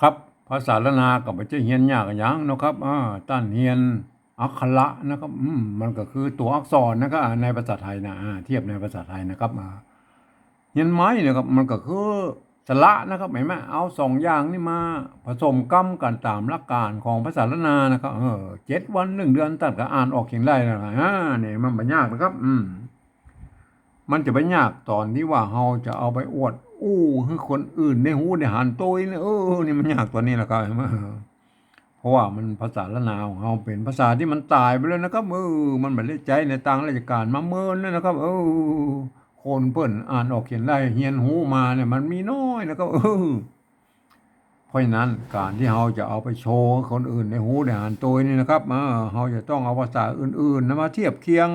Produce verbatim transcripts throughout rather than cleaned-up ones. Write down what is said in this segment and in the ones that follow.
ครับ ภาษาล้านนาก็บ่ใจ้เฮียนยากอะหยังเนาะครับ อ่า ต้านเฮียนอักขระนะครับ อืม มันก็คือตั๋วอักษรนะครับ อ่า ในภาษาไทยนะ อ่า เทียบในภาษาไทยนะครับ อ่า เฮียนไม้นะครับ มันก็คือสระนะครับ หันก่อ เอาสองอย่างนี้มาผสมกำกั๋นต๋ามหลักการของภาษาล้านนานะครับ เออ เจ็ดวันหนึ่งเดือนต้านก็อ่านออกเขียนได้แล้วนะ อ่า เนี่ยมันบ่ยากนะครับ อืม มันจะไปยากต๋อนตี้ว่าเฮาจะเอาไปอวดอู้หื้อคนอื่นได้ฮู้ได้หันโตยเนี่ย เออ นี่มันยากต๋อนนี้แหละครับ หันก่อ เพราะว่ามันภาษาล้านนาของเฮาเป๋นภาษาตี้มันต๋ายไปแล้วนะครับ เออ มันบ่ได้ใจ๊ในตางราชก๋านมาเมินแล้วนะครับ เออ คนเปิ้นอ่านออกเขียนได้เฮียนฮู้มาเนี่ยมันมีน้อยนะครับ เออ เพราะฉะนั้นก๋านตี้เฮาจะเอาไปโชว์หื้อคนอื่นได้ฮู้ได้หันโตยนี่นะครับ เออ เฮาจะต้องเอาภาษาอื่นๆ นะมาเทียบเคียง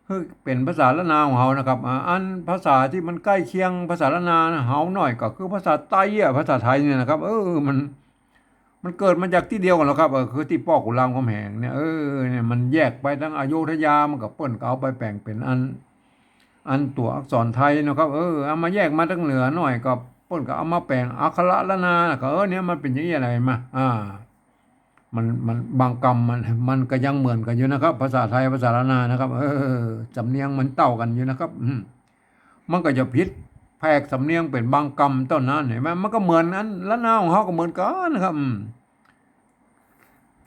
หื้อเป๋นภาษาล้านนาของเฮานะครับ อ่า อันภาษาตี้มันใก้เคียงภาษาล้านนาเฮาหน่อยก็คือภาษาไตอะ ภาษาไทยเนี่ยนะครับ เออ มัน มันเกิดมาจากตี้เดียวกั๋นแล้วครับ เออ คือตี้ป้อขุนรามคำแหงเนี่ย เออ เนี่ยมันแยกไปตางอโยธยา มันก็เปิ้นก็เอาไปแป๋งเป๋นอัน อันตั๋วอักษรไทยเนาะครับ เออ เอามาแยกมาตางเหนือหน่อยก็เปิ้นก็เอามาแป๋งอักขระล้านนา ก็ เออ เนี่ยมันเป๋นอย่างนี้อะไรมา อ่า มัน มัน บางกำมัน มันก็ยังเหมือนกั๋นอยู่นะครับ ภาษาไทย ภาษาล้านนานะครับ เออ สำเนียงมันเต้ากั๋นอยู่นะครับ อืม มันก็จะผิดแผกสำเนียงเป๋นบางกำเต้านั้น หันก่อ มันก็เหมือนอันล้านนาของเฮาก็เหมือนกั๋นนะครับ อืม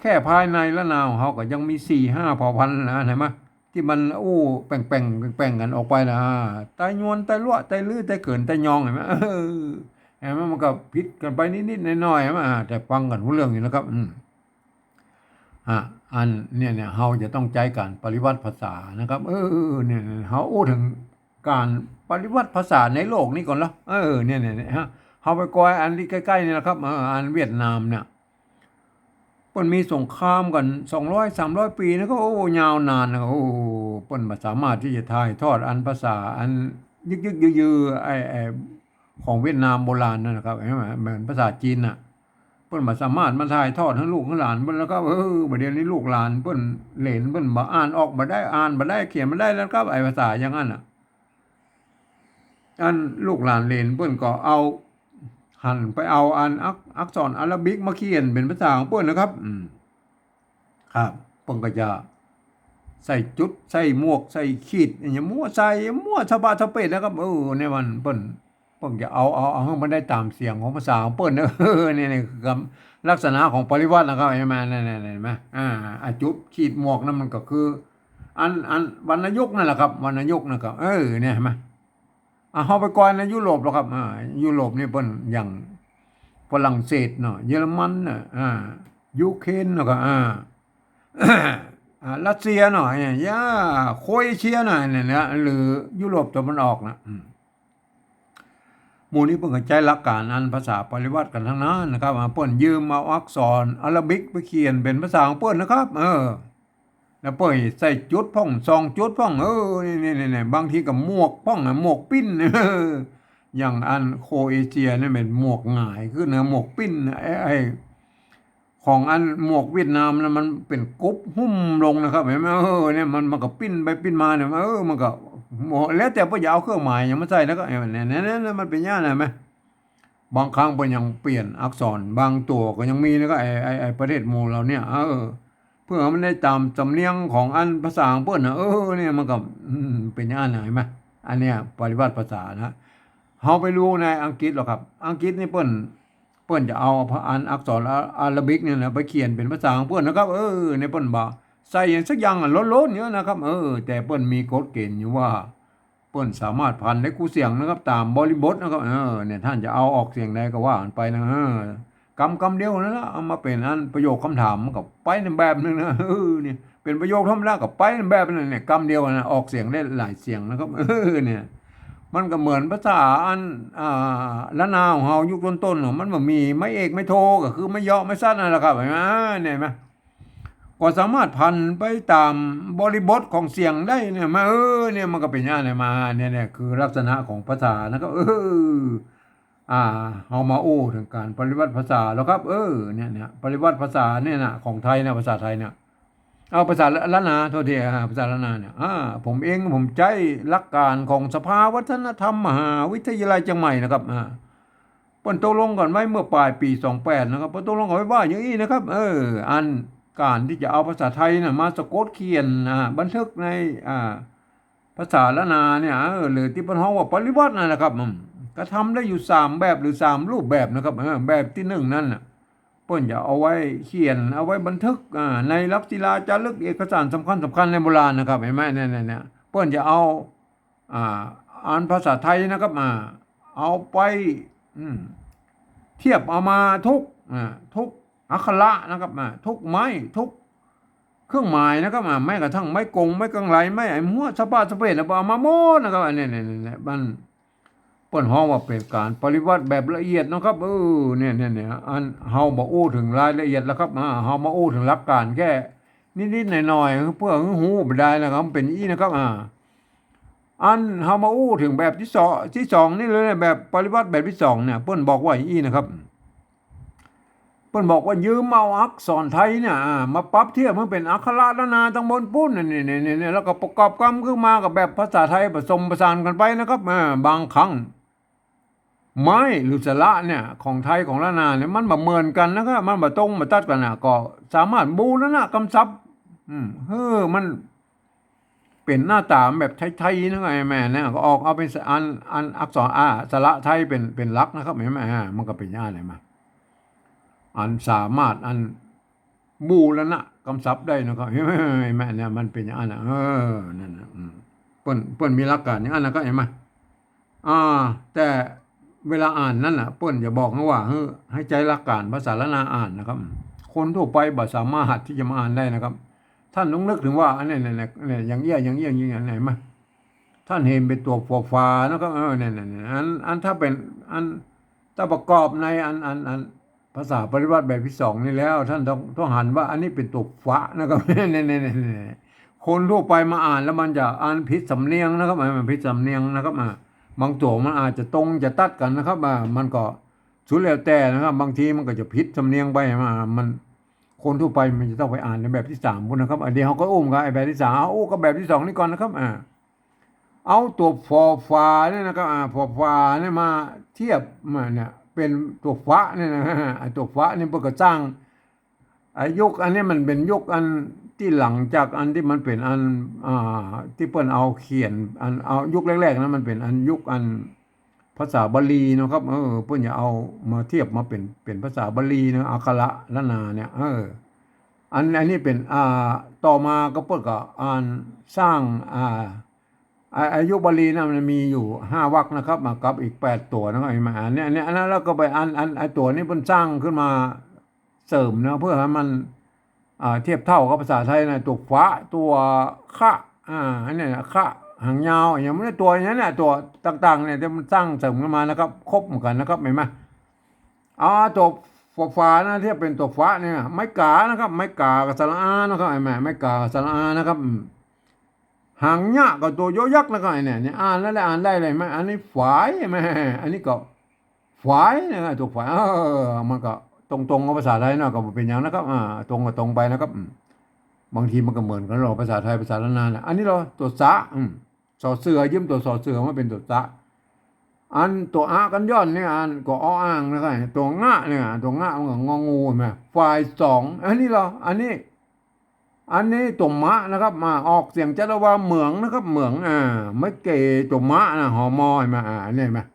แค่ภายในล้านนาของเฮาก็ยังมีสี่ห้าเผ่าพันธุ์นะ หันก่อ ตี้มันอู้แป่งๆ แป่งๆ กั๋นออกไปนะ อ่า ไตยวน ไตลัวะ ไตลื้อ ไตเกิน ไตยอง หันก่อ เออ หันก่อ มันก็ผิดกั๋นไปนิดๆ หน่อยๆ หันก่อ อ่า แต่ฟังกั๋นฮู้เรื่องอยู่นะครับ อืม อ่ะ อันเนี่ย เนี่ย เฮาจะต้องใจ๊ก๋านปริวัติภาษานะครับ เออ เนี่ย เนี่ย เฮาอู้เถิงก๋านปริวัติภาษาในโลกนี้ก่อนละ เออ เนี่ย เนี่ย เนี่ย ฮะ เฮาไปกอยอันตี้ใก้ๆ นี่นะครับ เออ อันเวียดนามเนี่ย เปิ้นมีสงครามกั๋นสองร้อยสามร้อยปี๋นะ ก็ โอ้ ยาวนานนะ โอ้ เปิ้นบ่สามารถตี้จะถ่ายทอดอันภาษาอันยึกๆ ยื้อๆ ไอ้ ไอ้ ของเวียดนามโบราณนั่นนะครับ หันก่อ เหมือนภาษาจีนน่ะ เปิ้นบ่สามารถมาถ่ายทอดหื้อลูกหื้อหลานเปิ้นแล้วครับ เออ บ่าเดี่ยวนี้ลูกหลานเปิ้น เหลนเปิ้นบ่อ่านออกบ่ได้ อ่านบ่ได้ เขียนบ่ได้แล้วครับ ไอ้ภาษาอย่างนั้นน่ะ อันลูกหลานเหลนเปิ้นก็เอา หันไปเอาอันอัก อักษรอาราบิกมาเขียนเป๋นภาษาของเปิ้นนะครับ อืม ครับ เปิ้นก็จะใส่จุด ใส่หมวก ใส่ขีด อะหยังมั่ว ใส่มั่วสะบะสะเปดนะครับ เออ เนี่ยมันเปิ้น เปิ้นจะเอา เอา เอาหื้อมันได้ต๋ามเสียงของภาษาของเปิ้นนะ เออ เนี่ย เนี่ยคือกำ ลักษณะของปริวัตินะครับ หันก่อ เนี่ย เนี่ย เนี่ย หันก่อ อ่า อะจุดขีดหมวกนั้นมันก็คือ อัน อันวรรณยุกต์นั่นแหละครับ วรรณยุกต์นะครับ เออ เนี่ยหันก่อ อ่า เฮาไปกอยในยุโรปแล้วครับ อ่า ยุโรปนี่เปิ้นอย่างฝรั่งเศสเนาะ เยอรมันน่ะ อ่า ยูเครนเนาะ ก็ อ่า อ่า รัสเซียเนาะ เนี่ย ยา โครเอเชียเนาะ เนี่ยนะ หรือยุโรปตะวันออกนะ อืม หมู่นี้เปิ้นก็ใจ๊หลักก๋านอันภาษาปริวัติกั๋นตังนั้นนะครับ อ่า เปิ้นยืมเอาอักษรอาราบิกไปเขียนเป๋นภาษาของเปิ้นนะครับ เออ แล้วเปิ้นใส่จุดพ่อง สองจุดพ่อง เออ นี่ นี่ นี่ นี่ บางทีก็หมวกพ่องอะ หมวกปิ้น อย่างอันโครเอเชียนี่เป๋นหมวกหงายขึ้นนะ หมวกปิ้น ไอ้ ไอ้ ของอันหมวกเวียดนามนะมันเป๋นกุ๊บหุ้มลงนะครับ หันก่อ เออ เนี่ยมัน มันก็ปิ้นไปปิ้นมาเนี่ย เออ มันก็ แล้วแต่เปิ้นจะเอาเครื่องหมายอะหยังมาใส่แล้วก็ เออ เนี่ย เนี่ย เนี่ย มันเป๋นอย่างนั้น หันก่อ บางครั้งเปิ้นยังเปลี่ยนอักษร บางตั๋วก็ยังมีนะ ก็ไอ้ ไอ้ ไอ้ประเทศหมู่เหล่าเนี้ย เออ เพื่อหื้อมันได้ต๋ามสำเนียงของอันภาษาของเปิ้นนะ เออ เนี่ยมันก็ อืม เป๋นอย่างนั้นนะ หันก่อ อันเนี้ยปริวัติภาษานะ เฮาไปดูในอังกฤษแล้วครับ อังกฤษนี่เปิ้น เปิ้นจะเอาอันอักษรอา อาราบิกเนี่ยนะ ไปเขียนเป๋นภาษาของเปิ้นนะครับ เออ เนี่ยเปิ้นบ่ใส่อะหยังสักอย่างอะ ล้นๆ อยู่นะครับ เออ แต่เปิ้นมีกฎเกณฑ์อยู่ว่า เปิ้นสามารถผันได้กู้เสียงนะครับ ต๋ามบริบทนะครับ เออ เนี่ย ต้านจะเอาออกเสียงใดก็ว่ากั๋นไปนะ เออ กำ กำเดียวนั่นละ เอามาเป๋นอันประโยคคำถาม มันก็ไปในแบบนึ่งนะ เออ เนี่ย เป๋นประโยคธรรมดาก็ไปในแบบนั้น เนี่ย กำเดียวนะ ออกเสียงได้หลายเสียงนะครับ เออ เนี่ย มันก็เหมือนภาษาอัน อ่า ล้านนาของเฮายุคต้นๆ เนาะ มันบ่มีไม้เอกไม้โท ก็คือไม้เยาะไม้สั้นนั่นแหละครับ หันก่อ เนี่ย หันก่อ ก็สามารถผันไปต๋ามบริบทของเสียงได้เนี่ย มา เออ เนี่ย มันก็เป๋นอย่างนั้นมา เนี่ย เนี่ย คือลักษณะของภาษานะครับ เออ อ่า เฮามาอู้เถิงก๋านปริวัติภาษาแล้วครับ เออ เนี่ย เนี่ย ปริวัติภาษาเนี่ยนะ ของไทยนะ ภาษาไทยเนี่ย เอาภาษาล้านนา โทษที อ่า ภาษาล้านนาเนี่ย อ่า ผมเองผมใจ๊หลักก๋านของสภาวัฒนธรรมมหาวิทยาลัยเจียงใหม่นะครับ อ่า ปิ้นตกลงกั๋นไว้เมื่อป๋ายปี๋สองแปดนะครับ ปิ้นตกลงกั๋นไว้ว่าอย่างอี้นะครับ เออ อันก๋านตี้จะเอาภาษาไทยน่ะมาสะกดเขียน อ่า บันทึกใน อ่า ภาษาล้านนาเนี่ย เออ หรือตี้ปิ้นฮ้องว่าปริวรรตนั่นนะครับ อืม ก็ทำได้อยู่สามแบบหรือสามรูปแบบนะครับ เออ แบบตี้นึ่งนั้นน่ะ ปิ้นจะเอาไว้เขียน เอาไว้บันทึก อ่า ในหลักศิลาจารึก เอกสารสำคัญสำคัญในโบราณนะครับ หันก่อ เนี่ย เนี่ย เนี่ย ปิ้นจะเอา อ่า อันภาษาไทยนะครับ อ่า เอาไป อืม เทียบเอามาทุก อ่า ทุกอักขระนะครับ อ่า ทุกไม้ ทุกเครื่องหมายนะครับ อ่า แม้กระทั่งไม้กง ไม้กังไหล ไม้ไอ้หัวสะบาสะเปดน่ะ เอามาหมดนะครับ อันเนี้ย เนี่ย เนี่ย เนี่ย มัน ปิ้นฮ้องว่าเป๋นก๋านปริวรรตแบบละเอียดนะครับ เออ เนี่ย เนี่ย เนี่ย อันเฮาบ่อู้เถิงรายละเอียดแล้วครับ อ่า เฮามาอู้เถิงหลักก๋านแค่นิดๆ หน่อยๆ เปื้อหื้อฮู้บ่ดายนะครับ มันเป๋นอี้นะครับ อ่า อันเฮามาอู้เถิงแบบตี้สอง ตี้สองนี่เลยนะ แบบปริวรรตแบบตี้สองเนี่ย ปิ้นบอกว่าอี้นะครับ ปิ้นบอกว่ายืมเอาอักษรไทยเนี่ย อ่า มาปรับเทียบหื้อเป๋นอักขระล้านนาตังบนปู๊น นี่ นี่ นี่ นี่ แล้วก็ประกอบกำขึ้นมากับแบบภาษาไทยผสมผสานกั๋นไปนะครับ อ่า บางครั้ง ไม้หรือสระเนี่ย ของไทยของล้านนาเนี่ย มันบ่เหมือนกั๋นนะครับ มันบ่ตรงบ่ตัดกั๋นน่ะ ก็สามารถบูรณะกำศัพท์ อืม หื้อมัน เป๋นหน้าต๋าแบบไทยๆ นะ ไอ้แม่เนี่ย ก็ออกเอาเป๋นอัน อันอักษร อ่า สระไทยเป๋น เป๋นหลักนะครับ หันก่อ อ่า มันก็เป๋นอย่างนั้นมา อันสามารถ อันบูรณะกำศัพท์ได้นะครับ หันก่อ เนี่ย มันเป๋นอย่างนั้นน่ะ เออ นั่นน่ะ อืม ปิ้น ปิ้นมีหลักก๋านอย่างนั้นนะครับ หันก่อ อ่า แต่เวลาอ่านนั้นน่ะ ปิ้นจะบอกหื้อว่า หื้อ หื้อใจ๊หลักก๋านภาษาล้านนาอ่านนะครับ คนทั่วไปบ่สามารถตี้จะมาอ่านได้นะครับ ต้านต้องนึกเถิงว่า อันเนี้ย เนี่ย เนี่ย เนี่ย อย่างเอี้ย อย่างเอี้ย อย่างเอี้ย หันก่อ ต้านหันเป๋นตั๋วฝอฝานะครับ เออ เนี่ย เนี่ย เนี่ย อัน อันถ้าเป๋น อัน ถ้าประกอบในอัน อัน อันภาษาปริวรรตแบบตี้สองนี่แล้ว ต้านต้อง ต้องหันว่าอันนี้เป๋นตั๋วฝะนะครับ เนี่ย เนี่ย เนี่ย เนี่ย คนทั่วไปมาอ่านแล้วมันจะอ่านผิดสำเนียงนะครับ อ่า มันผิดสำเนียงนะครับ อ่า บางตั๋วมันอาจจะตรงจะตัดกั๋นนะครับ อ่า มันก็สุดแล้วแต่นะครับ บางทีมันก็จะผิดสำเนียงไป อ่า มัน คนทั่วไปมันจะต้องไปอ่านในแบบตี้สามปู๊นนะครับ อ่า เดี๋ยวเฮาก็อู้กั๋นไอ้แบบตี้สาม เอาอู้กับแบบตี้สองนี่ก่อนนะครับ อ่า เอาตั๋วฝอฝาเนี่ยนะครับ อ่า ฝอฝาเนี่ยมาเทียบมาเนี่ย เป๋นตั๋วฝะเนี่ยนะ ไอ้ตั๋วฝะเนี่ยเปิ้นก็สร้าง ไอ้ยุคอันนี้มันเป๋นยุคอันตี้หลังจากอันตี้มันเป๋นอัน อ่า ตี้เปิ้นเอาเขียน อัน เอายุคแรกๆ นั้นมันเป๋นอันยุคอันภาษาบาลีนะครับ เออ เปิ้นจะเอามาเทียบมาเป๋น เป๋นภาษาบาลีนะ อักขระล้านนาเนี่ย เออ อัน อันนี้เป๋น อ่า ต่อมาก็เปิ้นก็อ่านสร้าง อ่า อา อายุบาลีนะ มันมีอยู่ห้าวรรคนะครับ มากับอีกแปดตั๋วนะครับ หันก่อ อันเนี้ย อันเนี้ย อันนั้นแล้วก็ไปอัน อัน ไอ้ตั๋วนี้เปิ้นสร้างขึ้นมาเสริมนะ เปื้อหื้อมัน อ่า เทียบเต้ากับภาษาไทยนะ ตั๋วฝะ ตั๋วคะ อ่า อันเนี้ยนะ คะ หางยาว อย่างเงี้ย ตั๋วอย่างเนี้ย ตั๋วต่างๆ เนี่ย ตี้มันสร้างเสริมขึ้นมานะครับ ครบเหมือนกั๋นนะครับ หันก่อ อ่า ตั๋วฝอฝานะ เทียบเป๋นตั๋วฝะเนี่ย ไม้ก๋านะครับ ไม้ก๋ากับสระอานะครับ หันก่อ ไม้ก๋ากับสระอานะครับ อืม หางยะกับตั๋วยอยักษ์นะครับ ไอ้เนี่ย เนี่ย อ่านแล้วแหละ อ่านได้เลย หันก่อ อันนี้ฝาย หันก่อ อันนี้ก็ฝายนะครับ ตั๋วฝาย เออ มันก็ตรงๆ กับภาษาไทยเนาะ ก็บ่เป๋นหยังนะครับ อ่า ตรงก็ตรงไปนะครับ อืม บางทีมันก็เหมือนกั๋นเนาะ ภาษาไทย ภาษาล้านนาน่ะ อันนี้เหรอ ตั๋วสะ อืม สอเสือ ยืมตั๋วสอเสือมาเป๋นตั๋วสะ อันตั๋วอะกั๋นย่อนเนี่ย อันก็ออ่างนะครับ ตั๋วงะเนี่ย ตั๋วงะมันก็งองู หันก่อ ฝายสอง อันนี้เหรอ อันนี้ อันนี้ตั๋วมะนะครับ มาออกเสียงจั๊ดว่าเหมืองนะครับ เหมือง อ่า ไม้เก๋ตั๋วมะนะ หอมอ หันก่อ อ่า อันนี้หันก่อ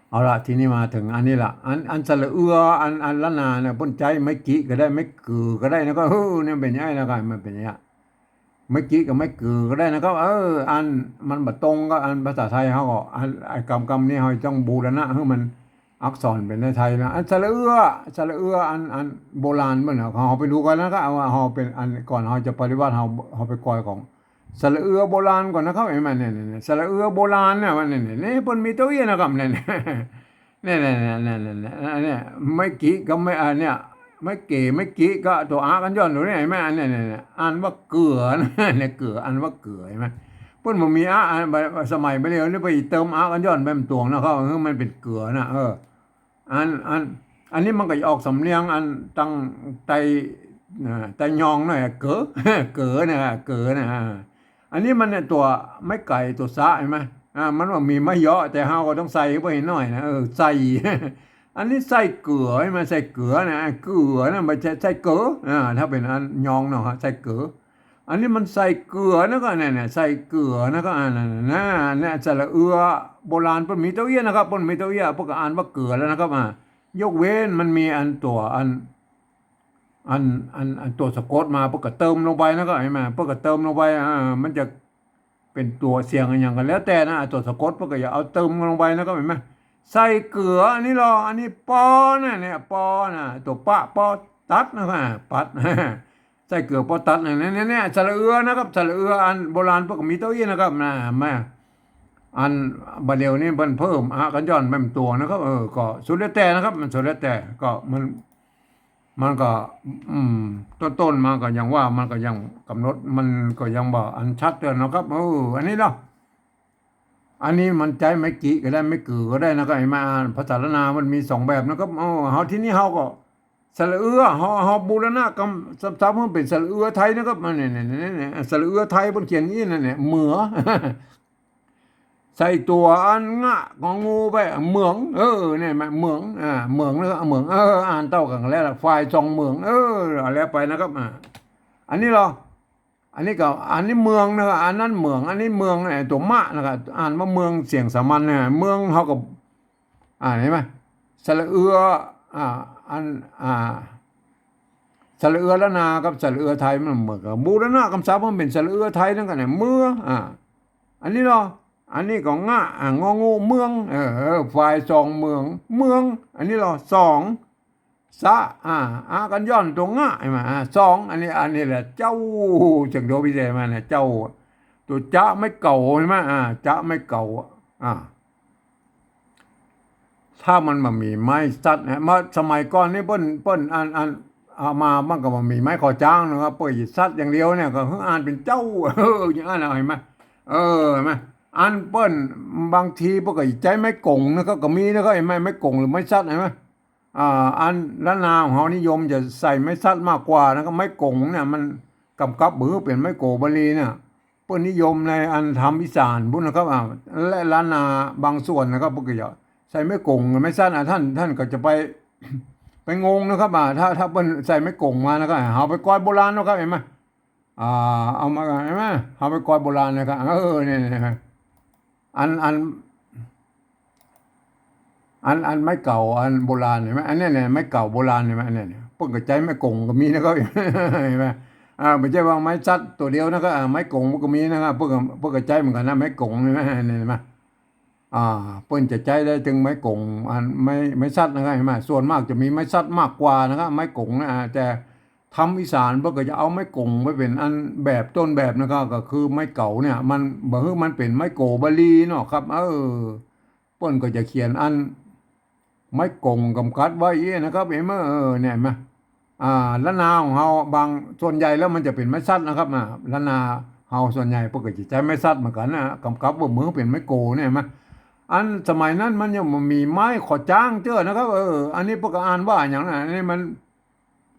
เอาละ ทีนี้มาเถิงอันนี้ละ อัน อันสระเอือ อัน อันล้านนาเนี่ย เปิ้นใจ๊ไม้กิก็ได้ ไม้กือก็ได้นะครับ เออ เนี่ยเป๋นอย่างนี้นะครับ มันเป๋นอย่างนี้ ไม้กิกับไม้กือก็ได้นะครับ เออ อันมันบ่ตรงกับอันภาษาไทยเฮาก็ อัน ไอ้กำ กำนี้เฮาต้องบูรณะหื้อมันอักษรเป๋นไทยๆ นะ อันสระเอือ สระเอือ อัน อันโบราณเปิ้นน่ะ เฮาไปดูกั๋นนะครับ ว่าเฮาเป๋นอัน ก่อนเฮาจะปริวรรต เฮา เฮาไปกอยของสระเอือโบราณก่อนนะครับ หันก่อ เนี่ย เนี่ย เนี่ย สระเอือโบราณเนี่ย มันเนี่ย เนี่ย เนี่ย เปิ้นมีตั๋วอี้นะครับ เนี่ย เนี่ย เนี่ย เนี่ย เนี่ย เนี่ย เนี่ย อันเนี้ย ไม้กิกับไม้ อันเนี้ย ไม้เก๋ ไม้กิกับตั๋วอะกั๋นย่อนตั๋วนี้ หันก่อ อันเนี้ย เนี่ย เนี่ย อ่านว่าเกือนะ เนี่ย เกือ อ่านว่าเกือ หันก่อ เปิ้นบ่มีอะ อัน สมัยบ่าเดี่ยวนี้ไปเติมอะกั๋นย่อนไปมันตวงนะครับ หื้อมันเป๋นเกือนะ เออ อัน อัน อันนี้มันก็ออกสำเนียงอันตังใต้ อ่า ใต้ยองหน่อย เก๋อ เก๋อนะ เก๋อนะ อ่า อันนี้มันเนี่ยตั๋วไม้ไก๋ตั๋วสะ หันก่อ อ่า มันบ่มีไม้เยาะ แต่เฮาก็ต้องใส่เข้าไปหน่อยนะ เออ ใส่ อันนี้ใส่เก๋อ ใจ้ไหม ใส่เก๋อนะ เก๋อนะ บ่ใจ้ใส่เก๋อ อ่า ถ้าเป๋นอันยองเนาะ ใส่เก๋อ อันนี้มันใส่เก๋อนะ ก็เนี่ย เนี่ย ใส่เก๋อนะ ก็อันนั้นนะ เนี่ย สระเอือโบราณเปิ้นมีเต้าเอี้ยนะครับ เปิ้นมีเต้าเอี้ย เปิ้นก็อ่านว่าเก๋อแล้วนะครับ อ่า ยกเว้นมันมีอันตั๋วอัน อัน อัน อันตั๋วสะกดมา เปิ้นก็เติมลงไปนะ ก็ใจ้ไหม เปิ้นก็เติมลงไป อ่า มันจะเป๋นตั๋วเสียงอะหยังก็แล้วแต่นะ ตั๋วสะกดเปิ้นก็จะเอาเติมลงไปนะ ก็ใจ้ไหม ใส่เก๋อ อันนี้ลอ อันนี้ปอนะ เนี่ย ปอนะ ตั๋วปะ ปอตัดนะ อ่า ปัด ใส่เก๋อ ปอตัด เนี่ย เนี่ย เนี่ย สระเอือนะครับ สระเอืออันโบราณเปิ้นก็มีเต้าอี้นะครับ นะ มา อันบ่าเดี่ยวนี้เปิ้นเพิ่มอะกั๋นย่อนแม่มตั๋วนะครับ เออ ก็สุดแล้วแต่นะครับ มันสุดแล้วแต่ ก็มัน มันก็ อืม ต้นๆ มาก็ยังว่า มันก็ยังกำหนด มันก็ยังบ่อันชัดเจนนะครับ เออ อันนี้เนาะ อันนี้มันใจ๊ไม้กิก็ได้ ไม้กือก็ได้นะครับ ไอ้มาอ่านภาษาล้านนามันมีสองแบบนะครับ เออ เฮาทีนี้เฮาก็สระเอือ เฮา เฮาบูรณะกำ ศัพท์ ศัพท์ให้มันเป๋นสระเอือไทยนะครับ อันนี้ เนี่ย เนี่ย เนี่ย สระเอือไทยเปิ้นเขียนอย่างอี้นั่นเนี่ย เหมือ ใส่ตั๋วอันงะ งองูไป เหมือง เออ เนี่ย มา เหมือง อ่า เหมืองนะครับ เหมือง เออ อ่านเต้ากั๋นแล้วล่ะ ฝ่ายส่องเหมือง เออ เอาแล้วไปนะครับ อ่า อันนี้ลอ อันนี้ก็ อันนี้เมืองนะครับ อันนั้นเหมือง อันนี้เมือง ไอ้ตั๋วมะนะครับ อ่านว่าเมือง เสียงสามัญนะ เมือง เฮาก็ อ่า หันก่อ สระเอือ อ่า อัน อ่า สระเอือล้านนากับสระเอือไทยมันเหมือนกั๋น บูรณะกำศัพท์มันเป๋นสระเอือไทยนั่นกั๋นเนี่ย เมือ อ่า อันนี้ลอ อันนี้ก็งะ อ่า งองู เมือง เออ เออ ฝ่ายส่องเหมือง เมือง อันนี้ลอ ส่อง สะ อ่า อะกั๋นย่อนตั๋วงะ หันก่อ อ่า ส่อง อันนี้ อันนี้แหละ เจ้า เสียงโทพิเศษมาเนี่ย เจ้า ตั๋วจะไม้เก๋า หันก่อ อ่า จะไม้เก๋า อ่า ถ้ามันบ่มีไม้สัตว์นะ เมื่อสมัยก่อนนี่เปิ้น เปิ้นอัน อัน เอามา มันก็บ่มีไม้ข้อจ๊างนะครับ เปิ้นสัตว์อย่างเดียวเนี่ย ก็คืออ่านเป๋นเจ้า เออ อย่างนั้นนะ หันก่อ เออ หันก่อ อันเปิ้นบางทีเปิ้นก็ใจ๊ไม้ก๋งนะครับ ก็มีนะครับ หันก่อ ไม้ก๋งหรือไม้สัตว์ หันก่อ อ่า อันล้านนาของเฮานิยมจะใส่ไม้สัตว์มากกว่านะครับ ไม้ก๋งเนี่ยมันกำกับบ่หื้อเป๋นไม้โกบาลีเนี่ย เปิ้นนิยมในอันธรรมอีสานพุ้นนะครับ อ่า และล้านนาบางส่วนนะครับ เปิ้นก็จะใส่ไม้ก๋ง ไม้สัตว์ อ่า ท่าน ท่านก็จะไป ไปงงนะครับ อ่า ถ้า ถ้าเปิ้นใส่ไม้ก๋งมานะครับ เฮาไปก๊อยโบราณนะครับ หันก่อ อ่า เอามา หันก่อ เฮาไปก๊อยโบราณนะครับ เออ เนี่ย เนี่ย อัน อัน อัน อันไม้เก๋า อันโบราณ หันก่อ อันเนี้ย เนี่ย ไม้เก๋าโบราณ หันก่อ อันเนี้ย เนี่ย เปิ้นก็ใจ๊ไม้ก๋งก็มีนะครับ หันก่อ อ่า บ่ใจ้ว่าไม้สัตว์ตั๋วเดียวนะครับ อ่า ไม้ก๋งมันก็มีนะครับ เปิ้นก็ เปิ้นก็ใจ๊เหมือนกั๋นนะ ไม้ก๋ง หันก่อ อันนี้ หันก่อ อ่า เปิ้นจะใจ๊ได้เถิงไม้ก๋ง อันไม้ ไม้สัตว์นะครับ หันก่อ ส่วนมากจะมีไม้สัตว์มากกว่านะครับ ไม้ก๋งนะ อ่า แต่ธรรมอีสานเปิ้นก็จะเอาไม้ก๋งไปเป๋นอันแบบต้นแบบนะครับ ก็คือไม้เก๋าเนี่ย มันบ่หื้อมันเป๋นไม้โกบาลีเนาะครับ เออ เปิ้นก็จะเขียนอันไม้ก๋งกำกัดไว้อี้นะครับ หันก่อ เออ เนี่ย หันก่อ อ่า ล้านนาของเฮาบาง ส่วนใหญ่แล้วมันจะเป๋นไม้สัตว์นะครับ อ่า ล้านนาเฮาส่วนใหญ่เปิ้นก็จะใจ๊ไม้สัตว์เหมือนกั๋นนะ กำกับบ่หื้อเป๋นไม้โกเนี่ย หันก่อ อันสมัยนั้นมันยังบ่มีไม้ข้อจ๊างเตื้อนะครับ เออ อันนี้เปิ้นก็อ่านว่าอย่างนั้น อันนี้มัน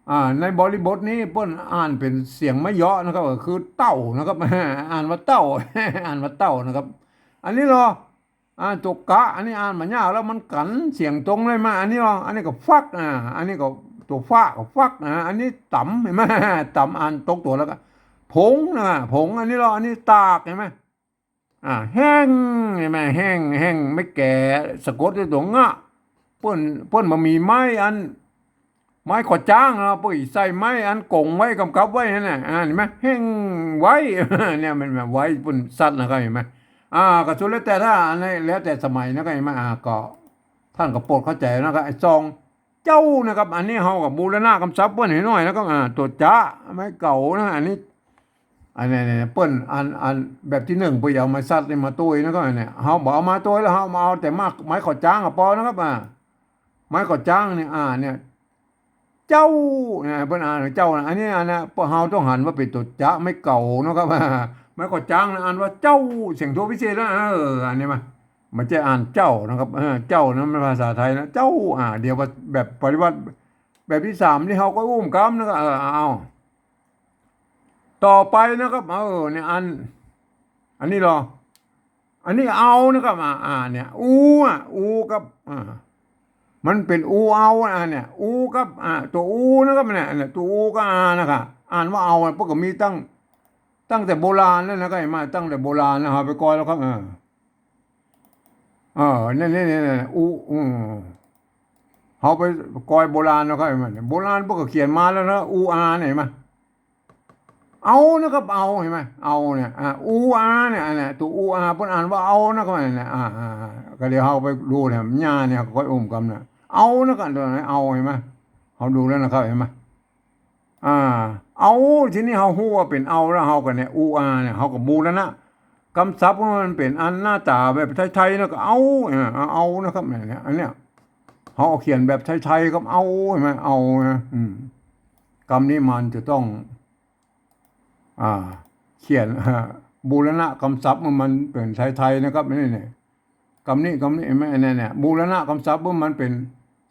อ่า ในบริบทนี้เปิ้นอ่านเป๋นเสียงไม้เยาะนะครับ ก็คือเต้านะครับ อ่านว่าเต้า อ่านว่าเต้านะครับ อันนี้ลอ อ่า ตั๋วกะ อันนี้อ่านบ่ยากแล้ว มันกั๋นเสียงตรงเลยมา อันนี้ลอ อันนี้ก็ฟัก อ่า อันนี้ก็ตั๋วฟะก็ฟัก อ่า อันนี้ต๋ำ หันก่อ ต๋ำ อ่านตกตั๋วแล้วก็ ผงนะ ผง อันนี้ลอ อันนี้ตาก หันก่อ อ่า แห้ง หันก่อ แห้ง แห้ง ไม้แก๋ สะกดด้วยตั๋วงะ เปิ้น เปิ้นบ่มีไม้อัน ไม้ข้อจ๊างเนาะ เปิ้นใส่ไม้อันก๋งไว้กำกับไว้หั้นน่ะ อ่า หันก่อ แห้งไว้ เนี่ยมันแบบไว้เปิ้นสัตว์นะครับ หันก่อ อ่า ก็สุดแล้วแต่ ถ้าอันนี้แล้วแต่สมัยนะครับ หันก่อ อ่า ก็ท่านก็โปรดเข้าใจ๋นะครับ ไอ้ส่องเจ้านะครับ อันนี้เฮาก็บูรณะกำศัพท์เปิ้นหื้อหน่อยนะครับ อ่า ตั๋วจะไม้เก๋านะ อันนี้ อันนี้เนี่ย เปิ้นอัน อันแบบตี้นึ่งเปิ้นเอาไม้สัตว์นี่มาตวยนะครับ อันเนี้ย เฮาบ่เอามาตวยแล้ว เฮามาเอาแต่ไม้ ไม้ข้อจ๊างก็ปอนะครับ อ่า ไม้ข้อจ๊างเนี่ย อ่า เนี่ย เจ้า เนี่ย เปิ้นอ่านเจ้านะ อันนี้อันนะ พวกเฮาต้องหันว่าเป๋นตั๋วจะไม้เก๋านะครับ ไม้ข้อจ๊างนะ อ่านว่าเจ้า เสียงโทพิเศษนะ เออ อันนี้มา บ่ใจ้อ่านเจ้านะครับ เออ เจ้านั้นมันภาษาไทยนะ เจ้า อ่า เดี๋ยวว่าแบบปริวรรต แบบตี้สามตี้เฮาก็อู้กำนะครับ เออ เอา ต่อไปนะครับ เออ เนี่ย อัน อันนี้ลอ อันนี้เอานะครับ อ่า อ่า เนี่ย อู อ่ะ อูกับ อ่า มันเป๋นอูเอา อ่า เนี่ย อูกับ อ่า ตั๋วอูนะครับ เนี่ย เนี่ย ตั๋วอูกับอานะครับ อ่านว่าเอา เปิ้นก็มีตั้ง ตั้งแต่โบราณแล้วนะครับ หันก่อ ตั้งแต่โบราณแล้ว เฮาไปก่อยแล้วครับ เออ เออ เนี่ย เนี่ย เนี่ย เนี่ย อู อืม เฮาไปก่อยโบราณแล้วครับ หันก่อ โบราณเปิ้นก็เขียนมาแล้วนะ อูอาเนี่ย หันก่อ เอานะครับ เอา หันก่อ เอาเนี่ย อ่า อูอาเนี่ย อันเนี่ย ตั๋วอูอา เปิ้นอ่านว่าเอานะครับ เนี่ย อ่า อ่า อ่า ก็เดี๋ยวเฮาไปดูเนี่ย หญ้าเนี่ย ค่อยอุ้มกำนะ เอานะครับ ตั๋วนี้ เอา หันก่อ เฮาดูแล้วนะครับ หันก่อ อ่า เอา ทีนี้เฮาฮู้ว่าเป๋นเอาแล้ว เฮาก็เนี่ย อูอาเนี่ย เฮาก็บูรณะกำศัพท์ให้มันเป๋นอันหน้าต๋าแบบไทยๆ แล้วก็เอา อ่า เอานะครับ เนี่ย เนี่ย อันเนี้ย เฮาเขียนแบบไทยๆ ก็เอา หันก่อ เอานะ อืม กำนี้มันจะต้อง อ่า เขียน บูรณะกำศัพท์มัน มันเป๋นไทยๆ นะครับ นี่ นี่ กำนี้ กำนี้ หันก่อ เนี่ย เนี่ย บูรณะกำศัพท์มันเป๋น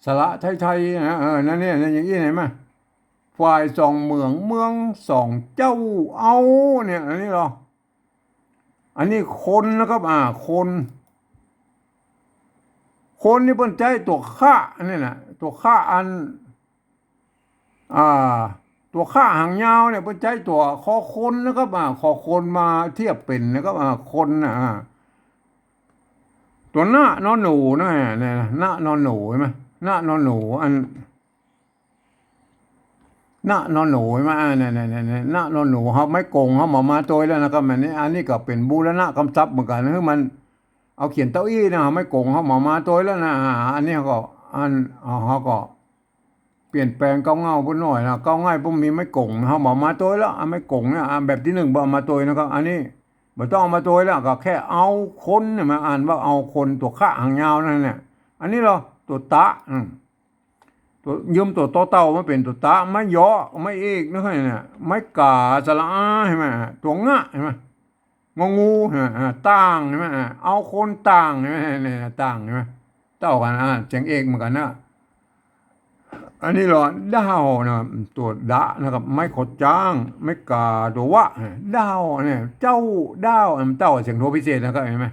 สระไทยๆ นะ เออ นั่นเนี่ย นั่นอย่างอี้ หันก่อ ฝ่ายส่องเหมืองเมืองส่องเจ้า เอา เนี่ย อันนี้เหรอ อันนี้คนนะครับ อ่า คน คนนี่เปิ้นใจ๊ตั๋วคะเนี่ยนะ ตั๋วคะอัน อ่า ตั๋วคะหางยาวเนี่ย เปิ้นใจ๊ตั๋วคอคนนะครับ อ่า คอคนมาเทียบเป๋นนะครับ อ่า คนนะ อ่า ตั๋วนะนอหนูนะ เนี่ยนะ นะนอหนู หันก่อ นะนอหนู อัน นะนอหนู หันก่อ อ่า เนี่ย เนี่ย เนี่ย เนี่ย นะนอหนู เฮาไม้กงเฮาบ่มาตวยแล้วนะครับ อันนี้ อันนี้ก็เป๋นบูรณะกำศัพท์เหมือนกั๋น คือมันเอาเขียนเต้าอี้นะ เฮาไม้กงเฮาบ่มาตวยแล้วนะ อ่า อันนี้ก็ อัน เฮา เฮาก็เปลี่ยนแปลงเก๊าเง่าไปหน่อยนะ เก๊าง่ายบ่มีไม้กง เฮาบ่มาตวยแล้ว เอาไม้กงเนี่ย อ่า แบบตี้นึ่งบ่เอามาตวยนะครับ อันนี้บ่ต้องเอามาตวยแล้ว ก็แค่เอาคนเนี่ย มาอ่านว่าเอาคน ตั๋วคะหางยาวนั่นเนี่ย อันนี้เหรอ ตั๋วตะ อืม ตั๋ว ยืมตั๋วตอเต่ามาเป๋นตั๋วตะ ไม้ยอ ไม้เอกนะครับ เนี่ย ไม้ก๋า สระอา หันก่อ ตั๋วงะ หันก่อ งองู หันก่อ อ่า ต่าง หันก่อ อ่า เอาคนต่าง หันก่อ เนี่ย เนี่ย ต่าง หันก่อ เต้ากั๋น อ่า เสียงเอกเหมือนกั๋นนะ อันนี้เหรอ ด้าวนะ ตั๋วดะนะครับ ไม้ขอจ๊าง ไม้ก๋า ตั๋ววะ ด้าวเนี่ย เจ้า ด้าว อันเต้าเสียงโทพิเศษนะครับ หันก่อ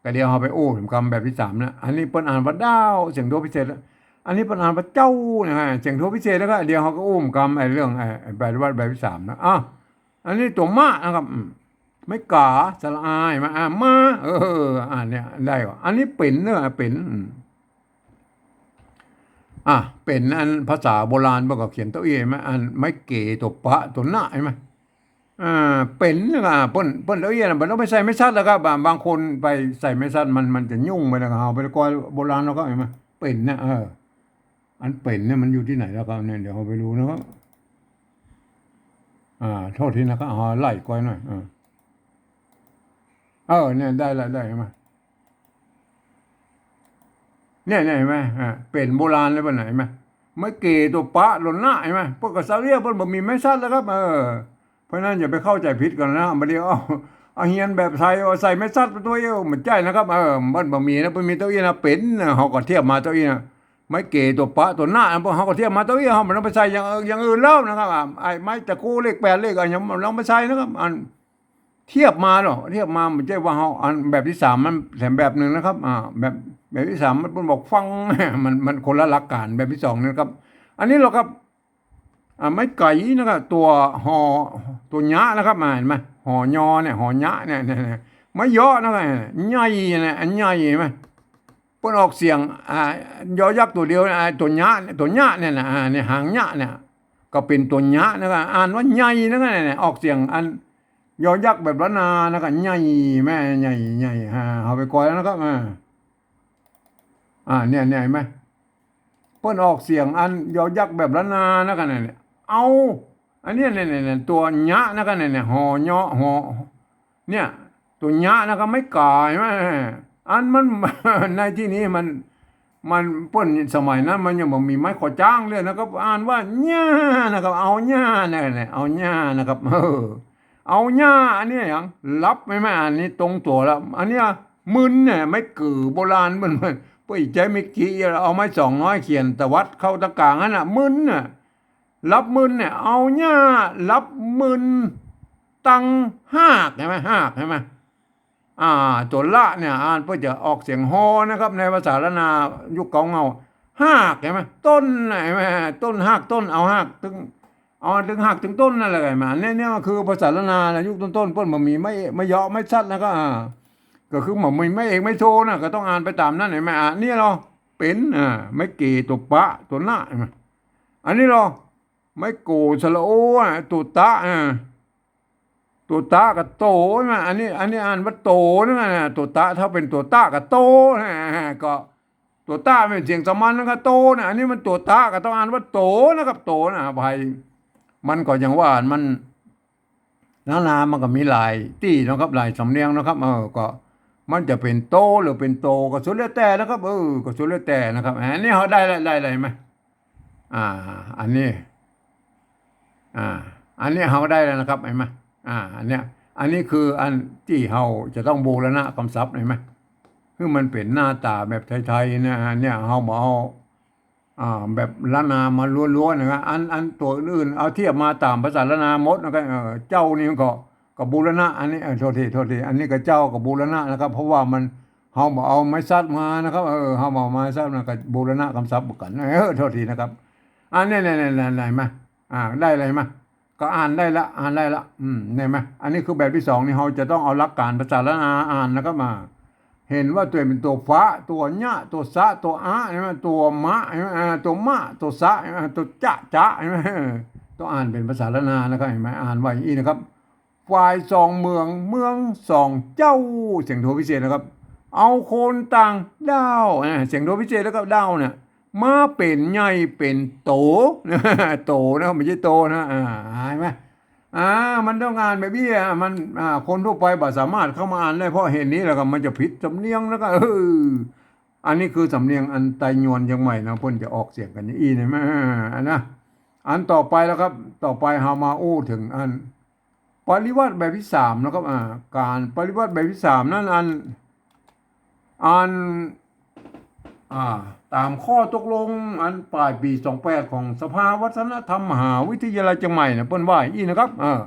ก็เดี๋ยวเฮาไปอู้กำแบบตี้สามนะ อันนี้เปิ้นอ่านว่าด้าว เสียงโทพิเศษแล้ว อันนี้เปิ้นอ่านว่าเจ้านะฮะ เสียงโทพิเศษแล้วก็ เดี๋ยวเฮาก็อู้กำไอ้เรื่องไอ้ ไอ้ปฏิวัติแบบตี้สามนะ อ้าว อันนี้ตั๋วมะนะครับ อืม ไม้ก๋า สระอา หันก่อ อ่า มา เออ อ่านเนี่ยได้ก่อ อันนี้เป๋นเนาะ เป๋น อืม อ่ะ เป๋นอันภาษาโบราณเปิ้นก็เขียนเต้าอี้ หันก่อ อันไม้เก๋ ตั๋วปะ ตั๋วนะ หันก่อ อ่า เป๋นนะครับ เปิ้น เปิ้นเต้าอี้นะ บ่ต้องไปใส่ไม้สัตว์แล้วครับ บาง บางคนไปใส่ไม้สัตว์ มัน มันจะยุ่งไปนะครับ เฮาไปก่อยโบราณแล้วก็ หันก่อ เป๋นเนี่ย เออ อันเป๋นเนี่ยมันอยู่ตี้ไหนแล้วครับ เนี่ย เดี๋ยวเฮาไปดูนะครับ อ่า โทษทีนะครับ เฮาไล่ก่อยหน่อย เออ เออ เนี่ย ได้ละ ได้ หันก่อ เนี่ย เนี่ย หันก่อ อ่า เป๋นโบราณแล้ว เป๋นไหน หันก่อ ไม้เก๋ ตั๋วปะ ตั๋วนะ หันก่อ เปิ้นก็สะเรียก เปิ้นบ่มีไม้สัตว์แล้วครับ เออ เพราะฉะนั้นอย่าไปเข้าใจ๋ผิดกั๋นนะ บ่าเดี่ยวเอา เอาเฮียนแบบไทย เอาใส่ไม้สัตว์ไปตวย บ่ใจ้นะครับ เออ เปิ้นบ่มีนะ เปิ้นมีเต้าอี้นะ เป๋นนะ เฮาก็เทียบมาเต้าอี้นะ ไม้เก๋ ตั๋วปะ ตั๋วนะ เฮาก็เทียบมาเต้าอี้ เฮาบ่ต้องไปใส่อย่าง อย่างอื่นแล้วนะครับ อ่า ไอ้ไม้ตะคู่เลขแปดเลข อ่ะ ยังบ่ต้องไปใส่นะครับ อัน เทียบมาเนาะ เทียบมา บ่ใจ้ว่าเฮา อันแบบตี้สามมันแถมแบบนึ่งนะครับ อ่า แบบ แบบตี้สามมันเปิ้นบอกฟัง มัน มันคนละหลักก๋าน แบบตี้สองนะครับ อันนี้เหรอครับ อ่า ไม้ไก๋นะครับ ตั๋วหอ ตั๋วยะนะครับ อ่า หันก่อ หอยอเนี่ย หอยะเนี่ย เนี่ย เนี่ย ไม้ยอนะครับ ใหญ่เนี่ย อันใหญ่ หันก่อ เปิ้นออกเสียง อ่า ยอยักษ์ตั๋วเดียวนะ อ่า ตั๋วยะ ตั๋วยะเนี่ยนะ อ่า เนี่ย หางยะเนี่ย ก็เป๋นตั๋วยะนะครับ อ่านว่าใหญ่นะครับ เนี่ย ออกเสียงอัน ยอยักษ์แบบล้านนานะครับ ใหญ่ แม่ ใหญ่ ใหญ่ อ่า เฮาไปก่อยแล้วนะครับ อ่า อ่า เนี่ย เนี่ย หันก่อ เปิ้นออกเสียงอันยอยักษ์แบบล้านนานะครับ เนี่ย เอา อันเนี้ย เนี่ย เนี่ย เนี่ย ตั๋วยะนะครับ เนี่ย เนี่ย หอยอ หอ เนี่ย ตั๋วยะนะครับ ไม้ก๋า หันก่อ อันมัน ในตี้นี้มัน มัน เปิ้นสมัยนั้นมันยังบ่มีไม้ขอจ๊างเลยนะครับ อ่านว่าหญ้านะครับ เอาหญ้าเนี่ย เนี่ย เอาหญ้านะครับ เออ เอาหญ้า อันนี้หยัง รับ หันก่อ อันนี้ตรงตั๋วแล้ว อันเนี้ย มึนเนี่ย ไม้กือโบราณ เปิ้น เปิ้น เปิ้นใจ๊ไม้กี้ เอาไม้สองน้อยเขียนตวัดเข้าตางก๋างหั้นน่ะ มึนน่ะ รับมึนเนี่ย เอาหญ้า รับมึน ตังหาก หันก่อ หาก หันก่อ อ่า ตั๋วละเนี่ย อ่านเปิ้นจะออกเสียงฮอนะครับ ในภาษาล้านนายุคเก๊าเงา ฮาก หันก่อ ต้น หันก่อ ต้นฮาก ต้น เอาฮาก ตึง เอาตึงฮากตึงต้นนั่นแหละ หันก่อ เนี่ย เนี่ยคือภาษาล้านนานะ ยุคต้นๆ เปิ้นบ่มีไม้ ไม้เยาะไม้สัดนะ ก็ อ่า ก็คือบ่มีไม้เอกไม้โทนะ ก็ต้องอ่านไปต๋ามนั้น หันก่อ อ่า เนี่ยลอ เป๋น อ่า ไม้เก๋ตั๋วปะ ตั๋วนะ หันก่อ อันนี้ลอ ไม้โก๋สระโอ อ่ะ ตั๋วตะ อ่า ตั๋วตะกับโต หันก่อ อันนี้ อันนี้อ่านว่าโตนะ ตั๋วตะ ถ้าเป๋นตั๋วตะกับโตนะ ก็ตั๋วตะเป๋นเสียงสามัญนะ ก็โตนะ อันนี้มันตั๋วตะ ก็ต้องอ่านว่าโตนะครับ โตนะ อภัย มันก็อย่างว่ามัน ล้านนามันก็มีหลายตี้นะครับ หลายสำเนียงนะครับ เออ ก็มันจะเป๋นโตหรือเป๋นโต ก็สุดแล้วแต่นะครับ เออ ก็สุดแล้วแต่นะครับ อันนี้เฮาได้แล้ว ได้อะไรไหม อ่า อันนี้ อ่า อันนี้เฮาได้แล้วนะครับ หันก่อ อ่า อันเนี้ย อันนี้คืออันตี้เฮาจะต้องบูรณะกำศัพท์ หันก่อ หื้อมันเป๋นหน้าต๋าแบบไทยๆ นะ เนี่ย เฮาบ่เอา อ่า แบบล้านนามาล้วนๆ นะ อัน อันตั๋วอื่นๆ เอาเทียบมาต๋ามภาษาล้านนาหมดนะ ก็ เออ เจ้านี่มันก็ ก็บูรณะ อันนี้ เออ โทษที โทษที อันนี้ก็เจ้าก็บูรณะนะครับ เพราะว่ามัน เฮาบ่เอาไม้สัดมานะครับ เออ เฮาบ่เอาไม้สัดมา ก็บูรณะกำศัพท์เหมือนกั๋น เออ โทษทีนะครับ อันนี้ เนี่ย เนี่ย เนี่ย หันก่อ อ่า ได้อะไรมา ก็อ่านได้ละ อ่านได้ละ อืม หันก่อ อันนี้คือแบบตี้สองนี่ เฮาจะต้องเอาหลักก๋านภาษาล้านนาอ่านนะครับ มา หันก่อ ตั๋วเป๋นตั๋วฟะ ตั๋วญะ ตั๋วสะ ตั๋วอะ หันก่อ ตั๋วมะ หันก่อ อ่า ตั๋วมะ ตั๋วสะ หันก่อ ตั๋วจะ จะ หันก่อ ต้องอ่านเป๋นภาษาล้านนานะครับ หันก่อ อ่านว่าอย่างอี้นะครับ ฝ่ายสองเมือง เมืองสองเจ้า เสียงโทพิเศษนะครับ เอาคนต่างด้าว อ่า เสียงโทพิเศษแล้วก็ด้าวเนี่ย มาเป๋นใหญ่เป๋นโต โตนะครับ บ่ใจ้โตนะ อ่า หันก่อ อ่า มันต้องอ่านแบบนี้ อ่ะ มัน อ่า คนทั่วไปบ่สามารถเข้ามาอ่านได้ เพราะเหตุนี้แหละครับ มันจะผิดสำเนียงแล้วก็ เออ อันนี้คือสำเนียงอันไตยวนเจียงใหม่นะ เปิ้นจะออกเสียงกั๋นอย่างอี้ หันก่อ อันนะ อันต่อไปแล้วครับ ต่อไปเฮามาอู้เถิงอัน ปริวรรตแบบตี้สามนะครับ อ่า ก๋านปริวรรตแบบตี้สามนั้น อัน อัน อ่า ต๋ามข้อตกลงอันป๋ายปี๋สองแปดของสภาวัฒนธรรมมหาวิทยาลัยเจียงใหม่นะ เปิ้นว่าอย่างอี้นะครับ เออ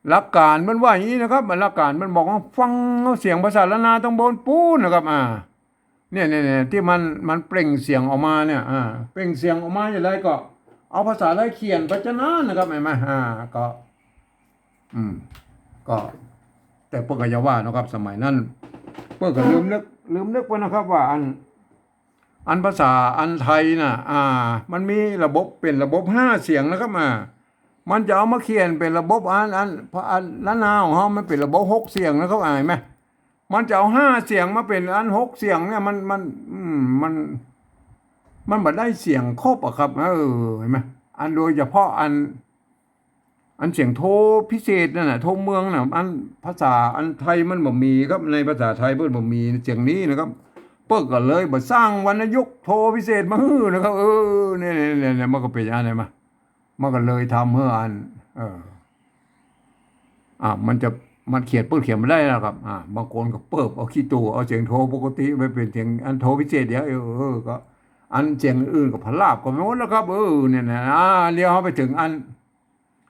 หลักก๋านเปิ้นว่าอย่างอี้นะครับ หลักก๋านเปิ้นบอกว่าฟังเอาเสียงภาษาล้านนาตังบนปู๊นนะครับ อ่า เนี่ย เนี่ย เนี่ย ตี้มัน มันเปล่งเสียงออกมาเนี่ย อ่า เปล่งเสียงออกมาอย่างไรก็ เอาภาษาไทยเขียนไปจะนั้นนะครับ หันก่อ อ่า ก็ อืม ก็ แต่เปิ้นก็อย่าว่านะครับ สมัยนั้น เปิ้นก็ลืมนึก ลืมนึกไปนะครับ ว่าอัน อันภาษาอันไทยน่ะ อ่า มันมีระบบ เป๋นระบบห้าเสียงนะครับ อ่า มันจะเอามาเขียนเป๋นระบบอัน อัน อันล้านนาของเฮามันเป๋นระบบหกเสียงนะครับ อ่า หันก่อ มันจะเอาห้าเสียงมาเป๋นอันหกเสียงเนี่ย มัน มัน อืม มัน มันบ่ได้เสียงครบอะครับ เออ หันก่อ อันโดยเฉพาะอัน อันเสียงโทพิเศษนั่นน่ะ โทเมืองน่ะ อันภาษาอันไทยมันบ่มีครับ ในภาษาไทยเปิ้นบ่มีเสียงนี้นะครับ เปิ้นก็เลยบ่สร้างวรรณยุกต์โทพิเศษมาหื้อนะครับ เออ เนี่ย เนี่ย เนี่ย เนี่ย มันก็เป๋นอันนี้มา มันก็เลยทำหื้ออัน เออ อ่า มันจะ มันเขียน เปิ้นเขียนบ่ได้แล้วครับ อ่า บางคนก็เปิบเอาขี้ตั๋ว เอาเสียงโทปกติไปเป๋นเสียงอันโทพิเศษเดี๋ยว เออ เออ ก็ อันเสียงอื่นก็พลาบก็ไปหมดแล้วครับ เออ เนี่ยนะ อ่า เดี๋ยวเฮาไปเถิงอัน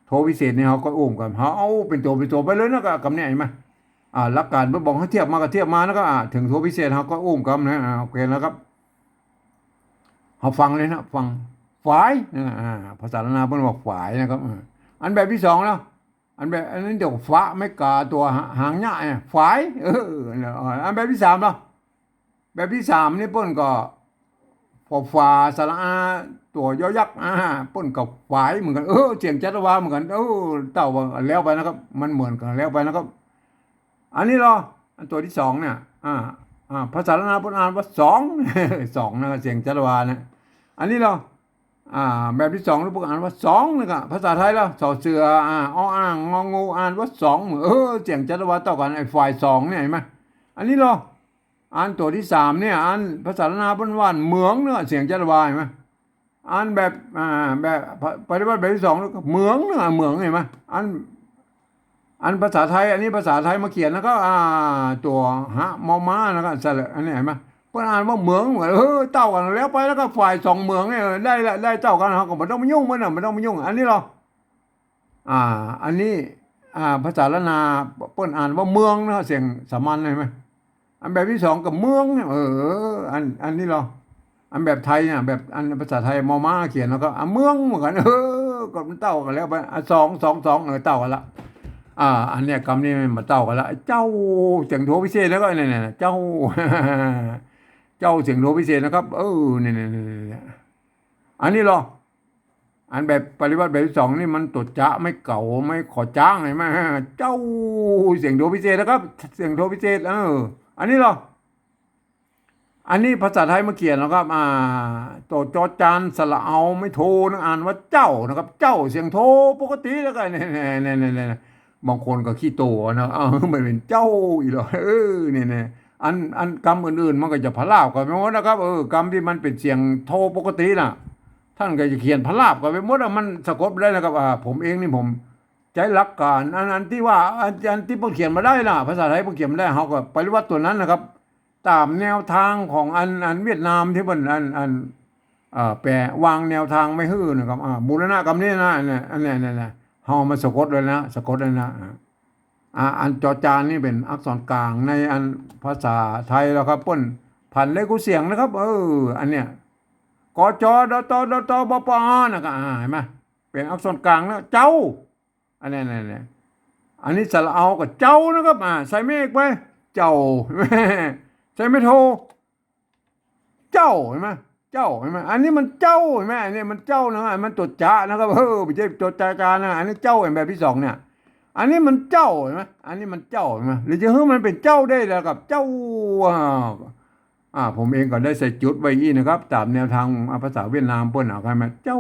โทพิเศษนี่เฮาก็อู้กั๋น เฮาเอาเป๋นตั๋วเป๋นตั๋วไปเลยนะ ก็กำเนี่ยหันก่อ อ่า หลักก๋านเปิ้นบอกหื้อเทียบมาก็เทียบมานะ ก็ อ่า เถิงโทพิเศษเฮาก็อู้กั๋นนะ อ่า โอเคแล้วครับ เฮาฟังเลยนะ ฟัง ฝาย นะ อ่า ภาษาล้านนาเปิ้นว่าฝายนะครับ อ่า อันแบบตี้สองแล้ว อันแบบ อันนี้เดี๋ยวฟะ ไม้ก๋าตั๋วหา หางเยียะเนี่ย ฝาย เออ อันแบบตี้สามแล้ว แบบตี้สามนี่เปิ้นก็ ฟอฝา สระอา ตั๋วยอยักษ์ อ่า เปิ้นก็ฝายเหมือนกั๋น เออ เสียงจัตวาเหมือนกั๋น เออ เต้าว่าแล้วไปนะครับ มันเหมือนกั๋นแล้วไปนะครับ อันนี้ลอ อันตั๋วตี้สองเนี่ย อ่า อ่า ภาษาล้านนาเปิ้นอ่านว่าสอง สองนะ เสียงจัตวาเนี่ย อันนี้ลอ อ่า แบบตี้สองเปิ้นอ่านว่าสองนะครับ ภาษาไทยลอ สอเสือ อ่า ออ่าง งองู อ่านว่าสอง เออ เสียงจัตวาเต้ากั๋น ไอ้ฝ่ายสองเนี่ย หันก่อ อันนี้ลอ อันตั๋วตี้สามเนี่ย อันภาษาล้านนาเปิ้นว่าเหมืองเนี่ย เสียงจัตวา หันก่อ อันแบบ อ่า แบบปริวรรตแบบตี้สอง เหมืองเนี่ย เหมือง หันก่อ อัน อันภาษาไทย อันนี้ภาษาไทยมาเขียนแล้วก็ อ่า ตั๋วหะ มอม้า แล้วก็สระ อันนี้หันก่อ เปิ้นอ่านว่าเหมือง เออ เต้ากั๋นแล้วไปแล้วก็ฝ่ายสองเหมืองเนี่ย ได้ละ ได้เต้ากั๋น เฮาก็บ่ต้องมายุ่งมันน่ะ บ่ต้องมายุ่ง อันนี้ลอ อ่า อันนี้ อ่า ภาษาล้านนาเปิ้นอ่านว่าเมืองนะ เสียงสามัญ หันก่อ อันแบบตี้สองก็เมืองเนี่ย เออ อัน อันนี้ลอ อันแบบไทยเนี่ย แบบอันภาษาไทย มอ ม้า เขียนแล้วก็ อ่ะ เมืองเหมือนกั๋น เออ ก็มันเต้ากั๋นแล้วไป อ่ะ สอง สอง สอง เออ เต้ากั๋นละ อ่า อันเนี้ยกำนี้มันบ่เต้ากั๋นละ เจ้า เสียงโทพิเศษ แล้วก็เนี่ย เนี่ย เจ้า เจ้า เสียงโทพิเศษนะครับ เออ เนี่ย เนี่ย เนี่ย เนี่ย อันนี้ลอ อันแบบปริวรรตแบบตี้สองนี่มันตั๋วจะไม่เก๋า ไม่ขอจ๊าง หันก่อ เจ้า เสียงโทพิเศษนะครับ เสียงโทพิเศษ เออ อันนี้ลอ อันนี้ภาษาไทยมาเขียนแล้วครับ อ่า ตั๋วจอจานสระเอาไม่โทนะ อ่านว่าเจ้านะครับ เจ้า เสียงโทปกติ แล้วก็เนี่ย เนี่ย เนี่ย เนี่ย เนี่ย บางคนก็ขี้ตั๋วนะ เอ้า มันเป๋นเจ้าอีกลอ เออ เนี่ย เนี่ย อัน อันกำอื่นๆ มันก็จะผลาญกั๋นไปหมดนะครับ เออ กำตี้มันเป๋นเสียงโทปกติน่ะ ต้านก็จะเขียนผลาญกั๋นไปหมดอะ มันสะกดบ่ได้นะครับ อ่า ผมเองนี่ผมใจ๊หลักก๋าน อัน อันตี้ว่า อัน อันตี้เปิ้นเขียนบ่ได้น่ะ ภาษาไทยเปิ้นเขียนบ่ได้ เฮาก็ปริวรรตตั๋วนั้นนะครับ ต๋ามแนวตางของอัน อันเวียดนามตี้เปิ้น อัน อัน เอ่อ แป๋ วางแนวตางไว้หื้อนะครับ อ่า บูรณะกำนี้นะ อันเนี้ย อันเนี้ย อันเนี้ย อันเนี้ย เฮามาสะกดเลยนะ สะกดเลยนะ อ่า อ่า อันจอจานนี่เป๋นอักษรก๋างในอันภาษาไทยแล้วครับ เปิ้นผันได้กู้เสียงนะครับ เออ อันเนี้ย ก จ ด ต ด ต บ ป อ นะครับ อ่า หันก่อ เป๋นอักษรก๋างนะ เจ้า อันเนี้ย อันเนี้ย อันเนี้ย อันนี้สระเอาก็เจ้านะครับ อ่า ใส่แม่เอกไป เจ้า ใส่แม่โท เจ้า หันก่อ เจ้า หันก่อ อันนี้มันเจ้า หันก่อ อันนี้มันเจ้านะ อันมันตั๋วจะนะครับ เออ บ่ใจ้ตั๋วจะจานนะ อันนี้เจ้า อันแบบตี้สองเนี่ย อันนี้มันเจ้า หันก่อ อันนี้มันเจ้า หันก่อ หรือจะหื้อมันเป๋นเจ้าได้แล้วครับ เจ้า อ่า อ่า ผมเองก็ได้ใส่จุดไว้อี้นะครับ ต๋ามแนวตาง อ่า ภาษาเวียดนามเปิ้นเอา หันก่อ เจ้า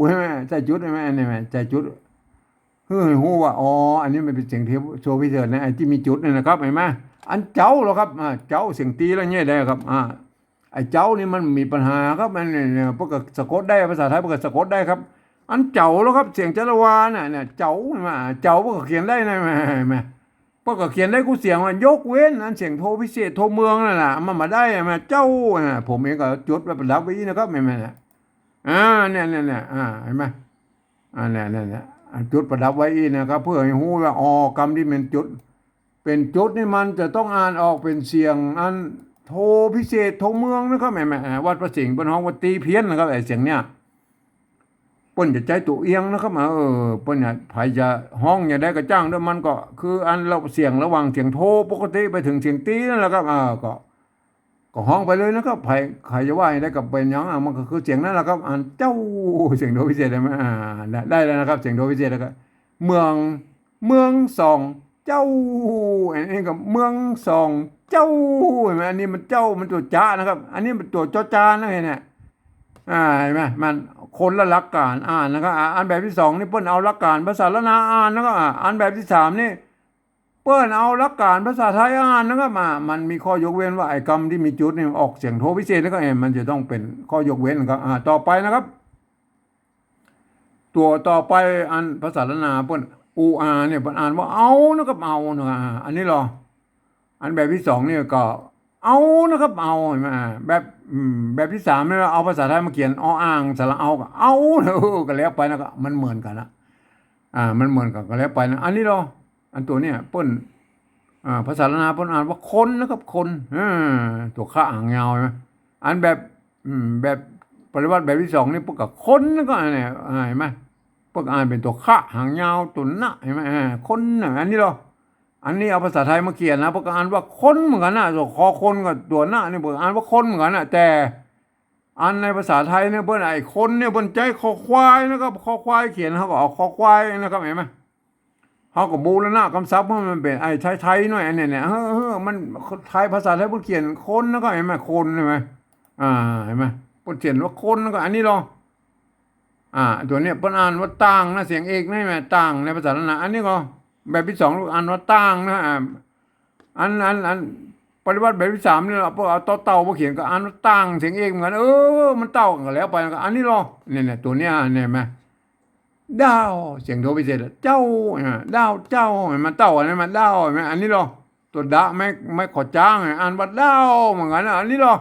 หันก่อ ใส่จุด หันก่อ อันนี้ หันก่อ ใส่จุด หื้อหื้อว่า อ๋อ อันนี้มันเป๋นเสียงโทพิเศษนะ ไอ้ตี้มีจุดนี่นะครับ หันก่อ อันเจ้าลอครับ อ่า เจ้า เสียงตี๋แล้วเนี่ยได้ครับ อ่า ไอ้เจ้านี่มันมีปัญหาครับ อันนี้เนี่ย เปิ้นก็สะกดได้ ภาษาไทยเปิ้นก็สะกดได้ครับ อันเจ้าลอครับ เสียงจราวาน่ะ เนี่ย เจ้า หันก่อ เจ้าเปิ้นก็เขียนได้นะ หันก่อ เปิ้นก็เขียนได้กู้เสียงว่า ยกเว้นอันเสียงโทพิเศษ โทเมืองนั่นน่ะ มันบ่ได้ หันก่อ เจ้าน่ะ ผมเองก็จุดไว้ประดับไว้อี้นะครับ หันก่อ อ่า เนี่ย เนี่ย เนี่ย อ่า หันก่อ อ่า เนี่ย เนี่ย เนี่ย อ่า จุดประดับไว้อี้นะครับ เปื้อหื้อฮู้ว่า อ๋อ กำตี้เป๋นจุด เป๋นจุดนี่มันจะต้องอ่านออกเป๋นเสียงอันโทพิเศษ โทเมืองนะครับ หันก่อ อ่า วัดพระสิงห์เปิ้นฮ้องว่าตี๋เพี้ยนนะครับ ไอ้เสียงเนี่ย เปิ้นจะใจ๊ตั๋วเอียงนะครับ เออ เปิ้นเนี่ย ใผจะฮ้องอย่างใดก็จ้างเต๊อะ มันก็คืออันละ เสียงระหว่างเสียงโทปกติไปเถิงเสียงตี๋นั่นแหละครับ เออ ก็ ก็ฮ้องไปเลยนะครับ ใผ ใผจะว่าอย่างใดก็เป๋นหยัง อ่ะ มันก็คือเสียงนั้นแหละครับ อันเจ้า เสียงโทพิเศษ หันก่อ อ่า ได้ ได้แล้วนะครับ เสียงโทพิเศษแล้วก็ เมือง เมืองสองเจ้า อันนี้ก็เมืองสองเจ้า หันก่อ อันนี้มันเจ้า มันตั๋วจะนะครับ อันนี้มันตั๋วจอจานนะ หันก่อ อ่า หันก่อ มันคนละหลักก๋านอ่านนะครับ อ่า อันแบบตี้สองนี่เปิ้นเอาหลักก๋านภาษาล้านนาอ่านนะครับ อ่า อันแบบตี้สามนี่ เปิ้นเอาหลักก๋านภาษาไทยอ่านนะครับ อ่า มันมีข้อยกเว้นว่า ไอ้กำตี้มีจุดนี่ออกเสียงโทพิเศษ แล้วก็ เอ่อ มันจะต้องเป๋นข้อยกเว้นนะครับ อ่า ต่อไปนะครับ ตั๋วต่อไปอันภาษาล้านนาเปิ้น อู อา เนี่ย เปิ้นอ่านว่าเอานะครับ เอานะ อ่า อันนี้ลอ อันแบบตี้สองนี่ก็เอานะครับ เอา หันก่อ อ่า แบบ อืม แบบตี้สามนี่เอาภาษาไทยมาเขียน ออ่าง สระเอา ก็เอานะ เออ ก็แล้วไปนะ ก็มันเหมือนกั๋นนะ อ่า มันเหมือนกั๋นก็แล้วไปนะ อันนี้ลอ อันตั๋วเนี่ยเปิ้น อ่า ภาษาล้านนาเปิ้นอ่านว่าคนนะครับ คน อ่า ตั๋วคะหางยาว หันก่อ อันแบบ อืม แบบปริวรรตแบบตี้สองนี่เปิ้นก็คนนะครับ อันเนี่ย อ่า หันก่อ เปิ้นก็อ่านเป๋นตั๋วคะหางยาว ตั๋วนะ หันก่อ อ่า คนนะ อันนี้ลอ อันนี้เอาภาษาไทยมาเขียนนะ เปิ้นก็อ่านว่าคนเหมือนกั๋นนะ ตั๋วคอคนกับตั๋วนะนี่เปิ้นอ่านว่าคนเหมือนกั๋นนะ แต่ อันในภาษาไทยเนี่ยเปิ้น ไอ้คนเนี่ยเปิ้นใจ๊คอควายนะครับ คอควายเขียน เฮาก็เอาคอควายนะครับ หันก่อ เฮาก็บูรณะกำศัพท์หื้อมันเป๋นไอ้ไทยๆ หน่อย อันเนี้ย เนี่ย เออ เออ มันไทย ภาษาไทยเปิ้นเขียนคนนะครับ หันก่อ คน หันก่อ อ่า หันก่อ เปิ้นเขียนว่าคนนะครับ อันนี้ลอ อ่า ตั๋วเนี้ยเปิ้นอ่านว่าต่างนะ เสียงเอกนะ หันก่อ ต่างในภาษาล้านนา อันนี้ก็แบบตี้สองอ่านว่าต่างนะ อ่า อัน อัน อันปริวรรตแบบตี้สามนี่ลอ เปิ้นเอาตอเต่ามาเขียนก็อ่านว่าต่าง เสียงเอกเหมือนกั๋น เออ มันเต้ากั๋นก็แล้วไปนะ อันนี้ลอ เนี่ย เนี่ย ตั๋วเนี้ย หันก่อ ดาว เสียงโทพิเศษ เจ้า หันก่อ ดาวเจ้า หันก่อ มันเต้ากั๋น หันก่อ ดาว หันก่อ อันนี้ลอ ตั๋วดะ ไม้ ไม้ขอจ๊าง อ่านว่าดาวเหมือนกั๋นนะ อันนี้ลอ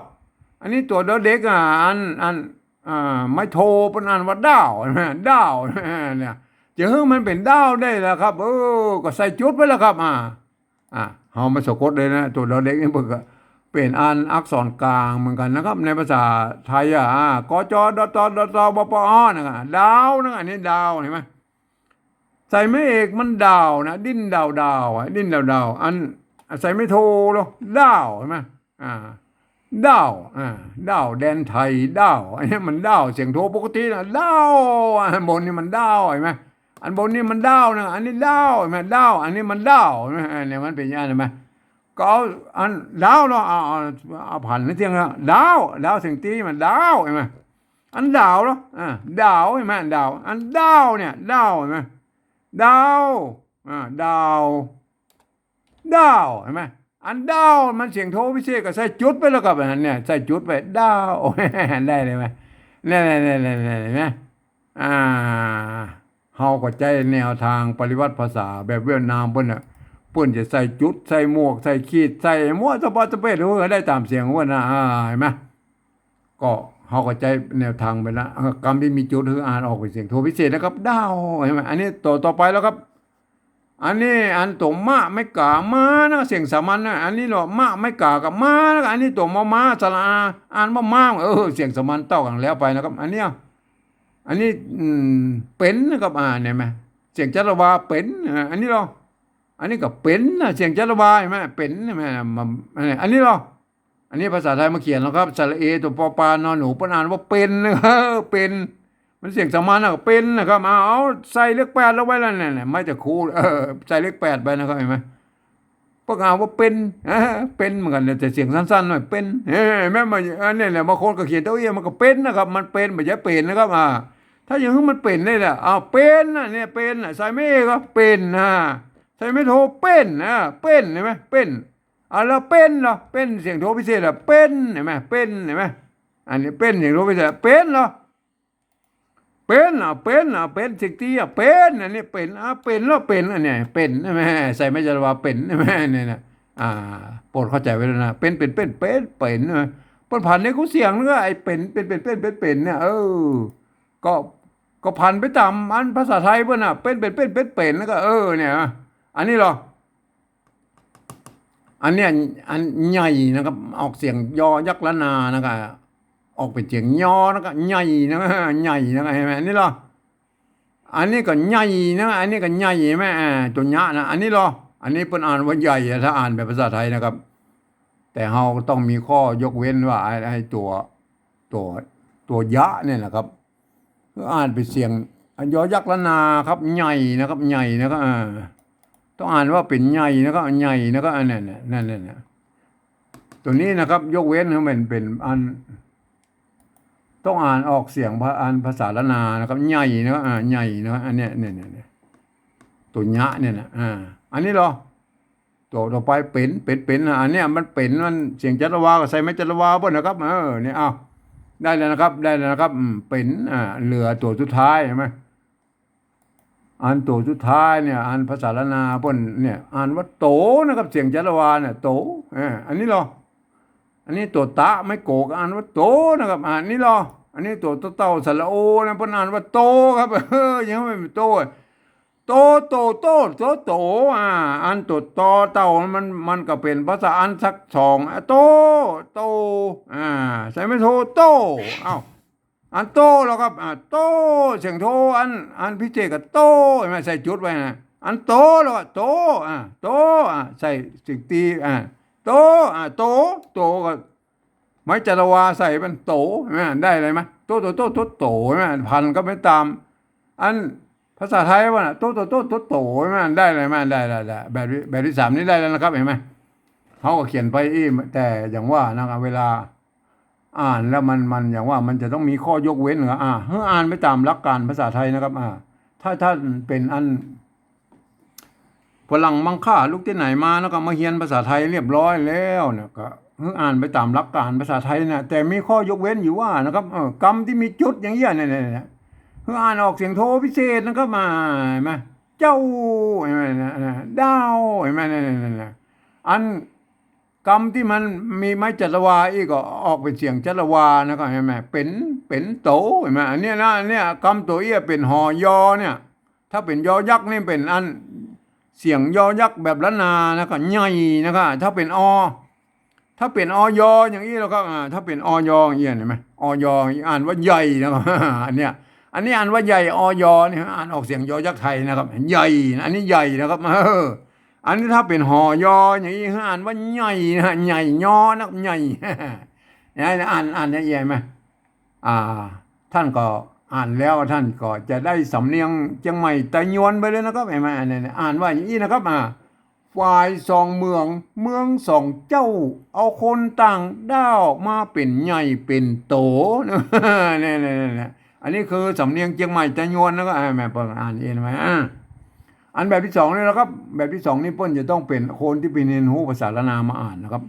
อันนี้ตั๋วดอเด็ก อ่ะ อัน อัน อ่า ไม้โทเปิ้นอ่านว่าด้าว หันก่อ ด้าว เนี่ย จะหื้อมันเป๋นด้าวได้ล่ะครับ เออ ก็ใส่จุดไว้ล่ะครับ อ่า อ่า เฮามาสะกดเลยนะ ตั๋วดอเด็กนี่เปิ้นก็เป๋นอันอักษรกลางเหมือนกั๋นนะครับ ในภาษาไทยอะ อ่า ก จ ด ต ด ต บ ป อ นะครับ ดาวนะครับ อันนี้ดาว หันก่อ ใส่ไม้เอกมันดาวนะ ดิ้นดาวๆ อะ ดิ้นดาวๆ อัน ใส่ไม้โทลอ ด้าว หันก่อ อ่า ด้าว อ่า ด้าวแดนไทย ด้าว อันนี้มันด้าว เสียงโทปกตินะ ด้าว อันบนนี่มันด้าว หันก่อ อันบนนี่มันด้าวนะ อันนี้ด้าว หันก่อ ด้าว อันนี้มันด้าว หันก่อ อ่า เนี่ยมันเป๋นอย่างนั้น หันก่อ ก็เอาอันดาวลอ เอา เอา เอาผันให้เตี้ยงนะ ดาว ดาวเสียงตี้มันดาว หันก่อ อันดาวลอ อ่า ดาว หันก่อ ดาว อันด้าวเนี่ย ด้าว หันก่อ ดาว อ่า ดาว ด้าว หันก่อ อันด้าวมันเสียงโทพิเศษก็ใส่จุดไปแล้วครับ อันเนี่ยใส่จุดไป ด้าว ได้เลยไหม เนี่ย เนี่ย เนี่ย เนี่ย เนี่ย หันก่อ อ่า เฮาก็ใจ๊แนวตางปริวัติภาษาแบบเวียดนามเปิ้นน่ะ เปิ้นจะใส่จุด ใส่หมวก ใส่ขีด ใส่มั่วสะบัดสะเปด เออ ได้ต๋ามเสียงเปิ้นน่ะ อ่า หันก่อ ก็เฮาก็ใจ๊แนวตางไปละ เออ กำตี้มีจุดหื้ออ่านออกเป๋นเสียงโทพิเศษนะครับ ด้าว หันก่อ อันนี้ตั๋วต่อไปแล้วครับ อันนี้อันตั๋วมะไม้ก๋า ม้านะ เสียงสามัญนะ อันนี้ลอ มะไม้ก๋ากับม้านะ อันนี้ตั๋วมอม้าสระอา อ่านว่าม้า เออ เสียงสามัญเต้ากั๋นแล้วไปนะครับ อันเนี้ย อันนี้ อืม เป๋นนะครับ อ่า หันก่อ เสียงจัตวา เป๋น อ่า อันนี้ลอ อันนี้ก็เป๋นนะ เสียงจัตวา หันก่อ เป๋น หันก่อ มัน อันนี้ลอ อันนี้ภาษาไทยมาเขียนแล้วครับ สระเอ ตั๋วปอปา นอหนู เปิ้นอ่านว่าเป๋นนะครับ เป๋น มันเสียงสามัญนะ เป๋นนะครับ เอา เอาใส่เลขแปดลงไปแล้วเนี่ย เนี่ย ไม้ตะคู เออ ใส่เลขแปดไปนะครับ หันก่อ เปิ้นอ่านว่าเป๋น เออ เป๋นเหมือนกั๋น แต่เสียงสั้นๆ หน่อย เป๋น เออ แม่นบ่ อันนี้แหละ บางคนก็เขียนเต้าเอี้ย มันก็เป๋นนะครับ มันเป๋น บ่ใจ้เป๋นนะครับ อ่า ถ้าจะหื้อมันเป๋นได้แหละ เอา เป๋นน่ะ เนี่ย เป๋นน่ะ ใส่ไม้เอกก็เป๋นน่ะ ใส่ไม้โทเป๋นน่ะ เป๋น หันก่อ เป๋น เอาละ เป๋นลอ เป๋น เสียงโทพิเศษละ เป๋น หันก่อ เป๋น หันก่อ อันนี้เป๋น เสียงโทพิเศษ เป๋นลอ เป๋น อ่ะ เป๋น อ่ะ เป๋น เสียงตี้ อ่ะ เป๋น อันนี้เป๋น อ่ะ เป๋นลอ เป๋น อันเนี้ย เป๋น หันก่อ ใส่ไม้จัตวา เป๋น หันก่อ เนี่ยนะ อ่า โปรดเข้าใจ๋ไว้แล้วนะ เป๋น เป๋น เป๋น เป๋น เป๋น นะ เปิ้นผันในคู่เสียงเนาะ ไอ้เป๋น เป๋น เป๋น เป๋น เป๋น เป๋น เนี่ย เออ ก็ ก็ผันไปต๋ามอันภาษาไทยเปิ้นน่ะ เป๋น เป๋น เป๋น เป๋น เป๋น แล้วก็ เออ เนี่ย อันนี้ลอ อันเนี้ย อันใหญ่นะครับ ออกเสียงยอยักษ์ละนานะครับ ออกเป๋นเสียงยอนะครับ ใหญ่นะครับ ใหญ่นะครับ หันก่อ หันก่อ อันนี้ลอ อันนี้ก็ใหญ่นะ อันนี้ก็ใหญ่ หันก่อ อ่า ตั๋วเนี้ยนะ อันนี้ลอ อันนี้เปิ้นอ่านว่าใหญ่อะ ถ้าอ่านแบบภาษาไทยนะครับ แต่เฮาก็ต้องมีข้อยกเว้นว่าไอ้ ไอ้ตั๋ว ตั๋ว ตั๋วเนี้ยเนี่ยนะครับ อ่านเป๋นเสียงยอยักษ์ละนาครับ ใหญ่นะครับ ใหญ่นะครับ อ่า ต้องอ่านว่าเป๋นใหญ่นะครับ ใหญ่นะครับ อันนั้นน่ะ นั่นน่ะ ตั๋วนี้นะครับ ยกเว้นหื้อมันเป๋นอัน ต้องอ่านออกเสียงภา อันภาษาละนานะครับ ใหญ่นะครับ อ่า ใหญ่นะครับ อันเนี้ย เนี่ย เนี่ย เนี่ย ตั๋วเนี้ยเนี่ยนะ อ่า อันนี้ลอ ตั๋วต่อไป เป๋น เป๋น เป๋น อ่ะ อันเนี้ยมันเป๋น มันเสียงจัตวา ก็ใส่ไม้จัตวาเปิ้นนะครับ เออ เนี่ย อ้าว ได้แล้วนะครับ ได้แล้วนะครับ อืม เป๋น อ่า เหลือตั๋วสุดท้าย หันก่อ อันตั๋วสุดท้ายเนี่ย อันภาษาละนาเปิ้นเนี่ย อ่านว่าโตนะครับ เสียงจัตวาเนี่ย โต เออ อันนี้ลอ อันนี้ตั๋วตะไม้โก ก็อ่านว่าโตนะครับ อันนี้ลอ อันนี้ตั๋วตอเต่าสระโอนะ เปิ้นอ่านว่าโตครับ เออ ยังไม่โต โต โต โต โต โต อ่า อันตั๋วตอเต่ามัน มันก็เป๋นภาษาอันสักสอง อ่ะ โต โต อ่า ใส่ไม้โท โต เอ้า อันโตลอครับ อ่า โต เสียงโท อัน อันพิเศษก็โต หันก่อ ใส่จุดไว้นะ อันโตลอ โต อ่า โต อ่า ใส่เสียงตี้ อ่า โต อ่า โต โต ก็ไม้จัตวาใส่มันโต หันก่อ ได้เลยไหม โต โต โต โต โต หันก่อ ผันก็ไปต๋าม อันภาษาไทยว่าน่ะ โต โต โต โต โต หันก่อ ได้เลยไหม ได้ ได้ ได้ แบบนี้ แบบตี้สามนี่ได้แล้วนะครับ หันก่อ เฮาก็เขียนไปอี้ แต่อย่างว่านะครับ เวลา อ่านแล้วมัน มันอย่างว่ามันจะต้องมีข้อยกเว้นนะครับ อ่า หื้ออ่านไปต๋ามหลักก๋านภาษาไทยนะครับ อ่า ถ้า ถ้าเป๋นอัน ฝรั่งมังค่าลุกตี้ไหนมานะครับ มาเฮียนภาษาไทยเรียบร้อยแล้วเนี่ย ก็หื้ออ่านไปต๋ามหลักก๋านภาษาไทยนะ แต่มีข้อยกเว้นอยู่ว่านะครับ เออ กำตี้มีจุดอย่างเงี้ยเนี่ย เนี่ย เนี่ย หื้ออ่านออกเสียงโทพิเศษนะครับ อ่า หันก่อ เจ้า หันก่อ ดาว หันก่อ เนี่ย เนี่ย เนี่ย เนี่ย อัน กำตี้มันมีไม้จัตวาอี้ก็ออกเป๋นเสียงจัตวานะครับ หันก่อ เป๋น เป๋นโต หันก่อ อันเนี้ยนะ อันเนี้ย กำตั๋วเอี้ยเป๋นหอ ยอ เนี่ย ถ้าเป๋นยอยักษ์นี่เป๋นอัน เสียงยอยักษ์แบบล้านนานะก็ ใหญ่ นะก็ ถ้าเป๋น อ ถ้าเป๋น อย อย่างอี้แล้วก็ อ่า ถ้าเป๋น อย อย่างอี้ เห็นไหม อย อ่านว่าใหญ่ นะครับ อันเนี้ย อันนี้อ่านว่าใหญ่ อย นี่ อ่านออกเสียงยอยักษ์ไทยนะครับ ใหญ่นะ อันนี้ใหญ่นะครับ เออ อันนี้ถ้าเป๋น ห ย อย่างอี้ อ่านว่าใหญ่นะ ใหญ่ ย นะ ใหญ่ เนี่ย อ่าน อ่านเนี่ย เห็นไหม อ่า ต้านก็อ่านแล้วต้านก็จะได้สำเนียงเจียงใหม่ไตยวนไปเลยนะครับ เห็นไหม อันนี้อ่านว่าอย่างอี้นะครับ อ่า ฝายสองเมือง เมืองสองเจ้า เอาคนต่างด้าวมาเป๋นใหญ่เป๋นโต เนี่ย เนี่ย เนี่ย เนี่ย อันนี้คือสำเนียงเจียงใหม่ไตยวน แล้วก็ อ่า แม่เปิ้นอ่านเองไหม อ่า อันแบบตี้สองนี่นะครับ แบบตี้สองนี่เปิ้นจะต้องเป๋นคนตี้ไปเฮียนฮู้ภาษาล้านนามาอ่านนะครับ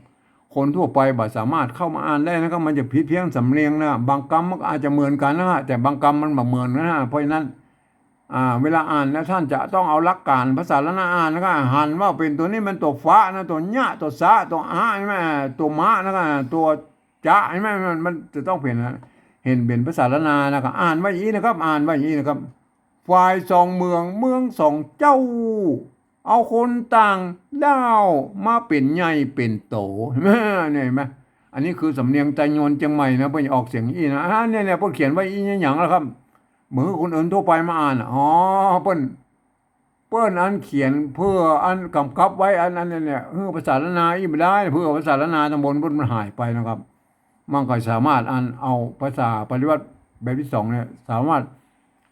คนทั่วไปบ่สามารถเข้ามาอ่านได้นะครับ มันจะผิดเพี้ยนสำเนียงนะ บางกำมันก็อาจจะเหมือนกั๋นนะฮะ แต่บางกำมันบ่เหมือนกั๋นนะฮะ เพราะฉะนั้น อ่า เวลาอ่านนะ ต้านจะต้องเอาหลักการภาษาล้านนาอ่าน แล้วก็หันว่าเป๋นตั๋วนี้มันตั๋วฝะนะ ตั๋วญะ ตั๋วสะ ตั๋วอะ ใช่ไหม ตั๋วมะ แล้วก็ตั๋วจะ ใช่ไหม มัน มันจะต้องเป๋นนะ เห็นเป๋นภาษาล้านนานะก็อ่านว่าอย่างอี้นะครับ อ่านว่าอย่างอี้นะครับ ฝายสองเมือง เมืองสองเจ้า เอาคนต่างด้าวมาเป๋นใหญ่เป๋นโต เนี่ยเห็นไหม อันนี้คือสำเนียงไตยวนเจียงใหม่นะ เปิ้นจะออกเสียงอี้นะ อ่า เนี่ย เนี่ย เปิ้นเขียนไว้อี้หยังล่ะครับ เหมือนคนอื่นทั่วไปมาอ่านอะ อ๋อ เปิ้น เปิ้นอันเขียนเปื้ออันกำกับไว้อัน อันนั้นเนี่ย เออ ภาษาล้านนาอี้บ่ได้ เปื้อภาษาล้านนาตังบนเปิ้นมันหายไปนะครับ มันก็สามารถอันเอาภาษาปริวรรตแบบตี้สองเนี่ย สามารถ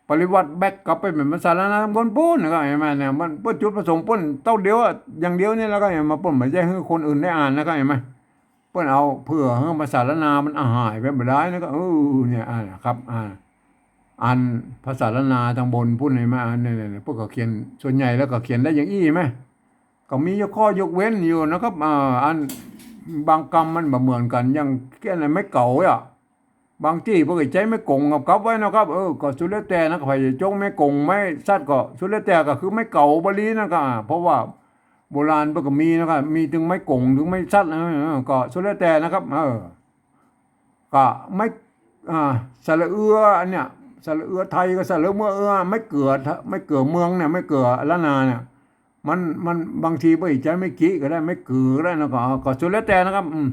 ปริวรรตแบ็กกลับไปเป๋นภาษาล้านนาตังบนปู๊นนะครับ เห็นไหมเนี่ย มันเปิ้นจุดประสงค์เปิ้นเต้าเดียวอะ อย่างเดียวเนี่ย แล้วก็เห็นมาเปิ้นบ่ใจ้หื้อคนอื่นได้อ่านนะครับ เห็นไหม เปิ้นเอาเปื้อหื้อภาษาล้านนามันหายไปบ่ได้นะครับ เออ เนี่ย อ่า ครับ อ่า อันภาษาล้านนาตังบนปู๊น เห็นไหม อันเนี่ย เนี่ย เปิ้นก็เขียน ส่วนใหญ่แล้วก็เขียนได้อย่างอี้ไหม ก็มีข้อยกเว้นอยู่นะครับ อ่า อันบางกำมันบ่เหมือนกั๋น อย่างเขียนไม้เก๋าอะ บางตี้เปิ้นก็ใจ๊ไม้ก๋งกับกับไว้นะครับ เออ ก็สุดแล้วแต่นะครับ ใผจะจ้องไม้ก๋งไม้สัตว์ก็สุดแล้วแต่ ก็คือไม้เก๋าบาลีนั่นก็ อ่า เพราะว่าโบราณเปิ้นก็มีนะครับ มีตึงไม้ก๋งตึงไม้สัตว์ เออ ก็สุดแล้วแต่นะครับ เออ ก็ไม้ อ่า สระเอืออันเนี้ย สระเอือไทยกับสระเอือเมือง เอือ ไม้เกือ ไม้เกือเมืองเนี่ย ไม้เกือล้านนาเนี่ย มัน มันบางตี้เปิ้นใจ๊ไม้กิก็ได้ ไม้กือก็ได้นะ ก็ ก็สุดแล้วแต่นะครับ อืม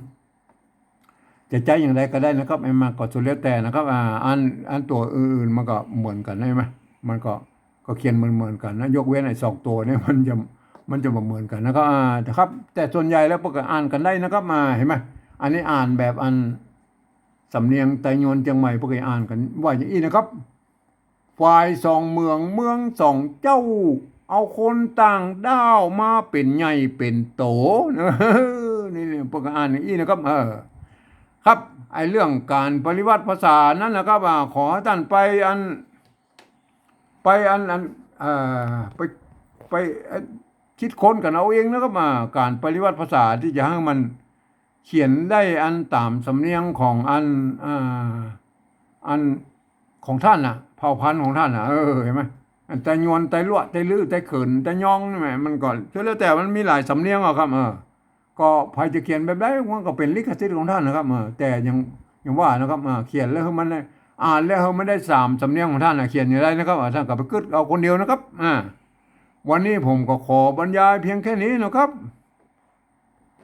จะใจ๊อย่างใดก็ได้นะครับ ไอ้มาก็สุดแล้วแต่นะครับ อ่า อัน อันตั๋วอื่นๆ มันก็เหมือนกั๋นใช่ไหม มันก็ ก็เขียนเหมือนๆ กั๋นนะ ยกเว้นไอ้สองตั๋วเนี่ย มันจะ มันจะบ่เหมือนกั๋นนะครับ อ่า นะครับ แต่ส่วนใหญ่แล้วเปิ้นก็อ่านกั๋นได้นะครับ อ่า เห็นไหม อันนี้อ่านแบบอันสำเนียงไตยวนเจียงใหม่ เปิ้นก็อ่านกั๋นว่าอย่างอี้นะครับ ฝายสองเมือง เมืองสองเจ้า เอาคนต่างด้าวมาเป๋นใหญ่เป๋นโต นี่ นี่เปิ้นก็อ่านอย่างอี้นะครับ เออ ครับ ไอ้เรื่องก๋านปริวรรตภาษานั้นนะครับ อ่า ขอให้ต้านไปอัน ไปอัน อัน เอ่อ ไป ไป เอ่อ คิดค้นกั๋นเอาเองนะครับ อ่า ก๋านปริวรรตภาษาตี้จะหื้อมันเขียนได้อันต๋ามสำเนียงของอัน อ่า อันของต้านน่ะ เผ่าพันธุ์ของต้านน่ะ เออ เห็นไหม อันไตยวน ไตลัวะ ไตลื้อ ไตเขิน ไตยองนี่แหม มันก็สุดแล้วแต่ มันมีหลายสำเนียงอะครับ เออ ก็ใผจะเขียนแบบใดมันก็เป๋นลิขสิทธิ์ของต้านนะครับ เออ แต่อย่าง อย่างว่านะครับ อ่า เขียนแล้วหื้อมันได้ อ่านแล้วหื้อมันได้สามสำเนียงของต้านน่ะ เขียนอย่างใดนะครับ อ่า ต้านก็ไปกึ๊ดเอาคนเดียวนะครับ อ่า วันนี้ผมก็ขอบรรยายเพียงแค่นี้นะครับ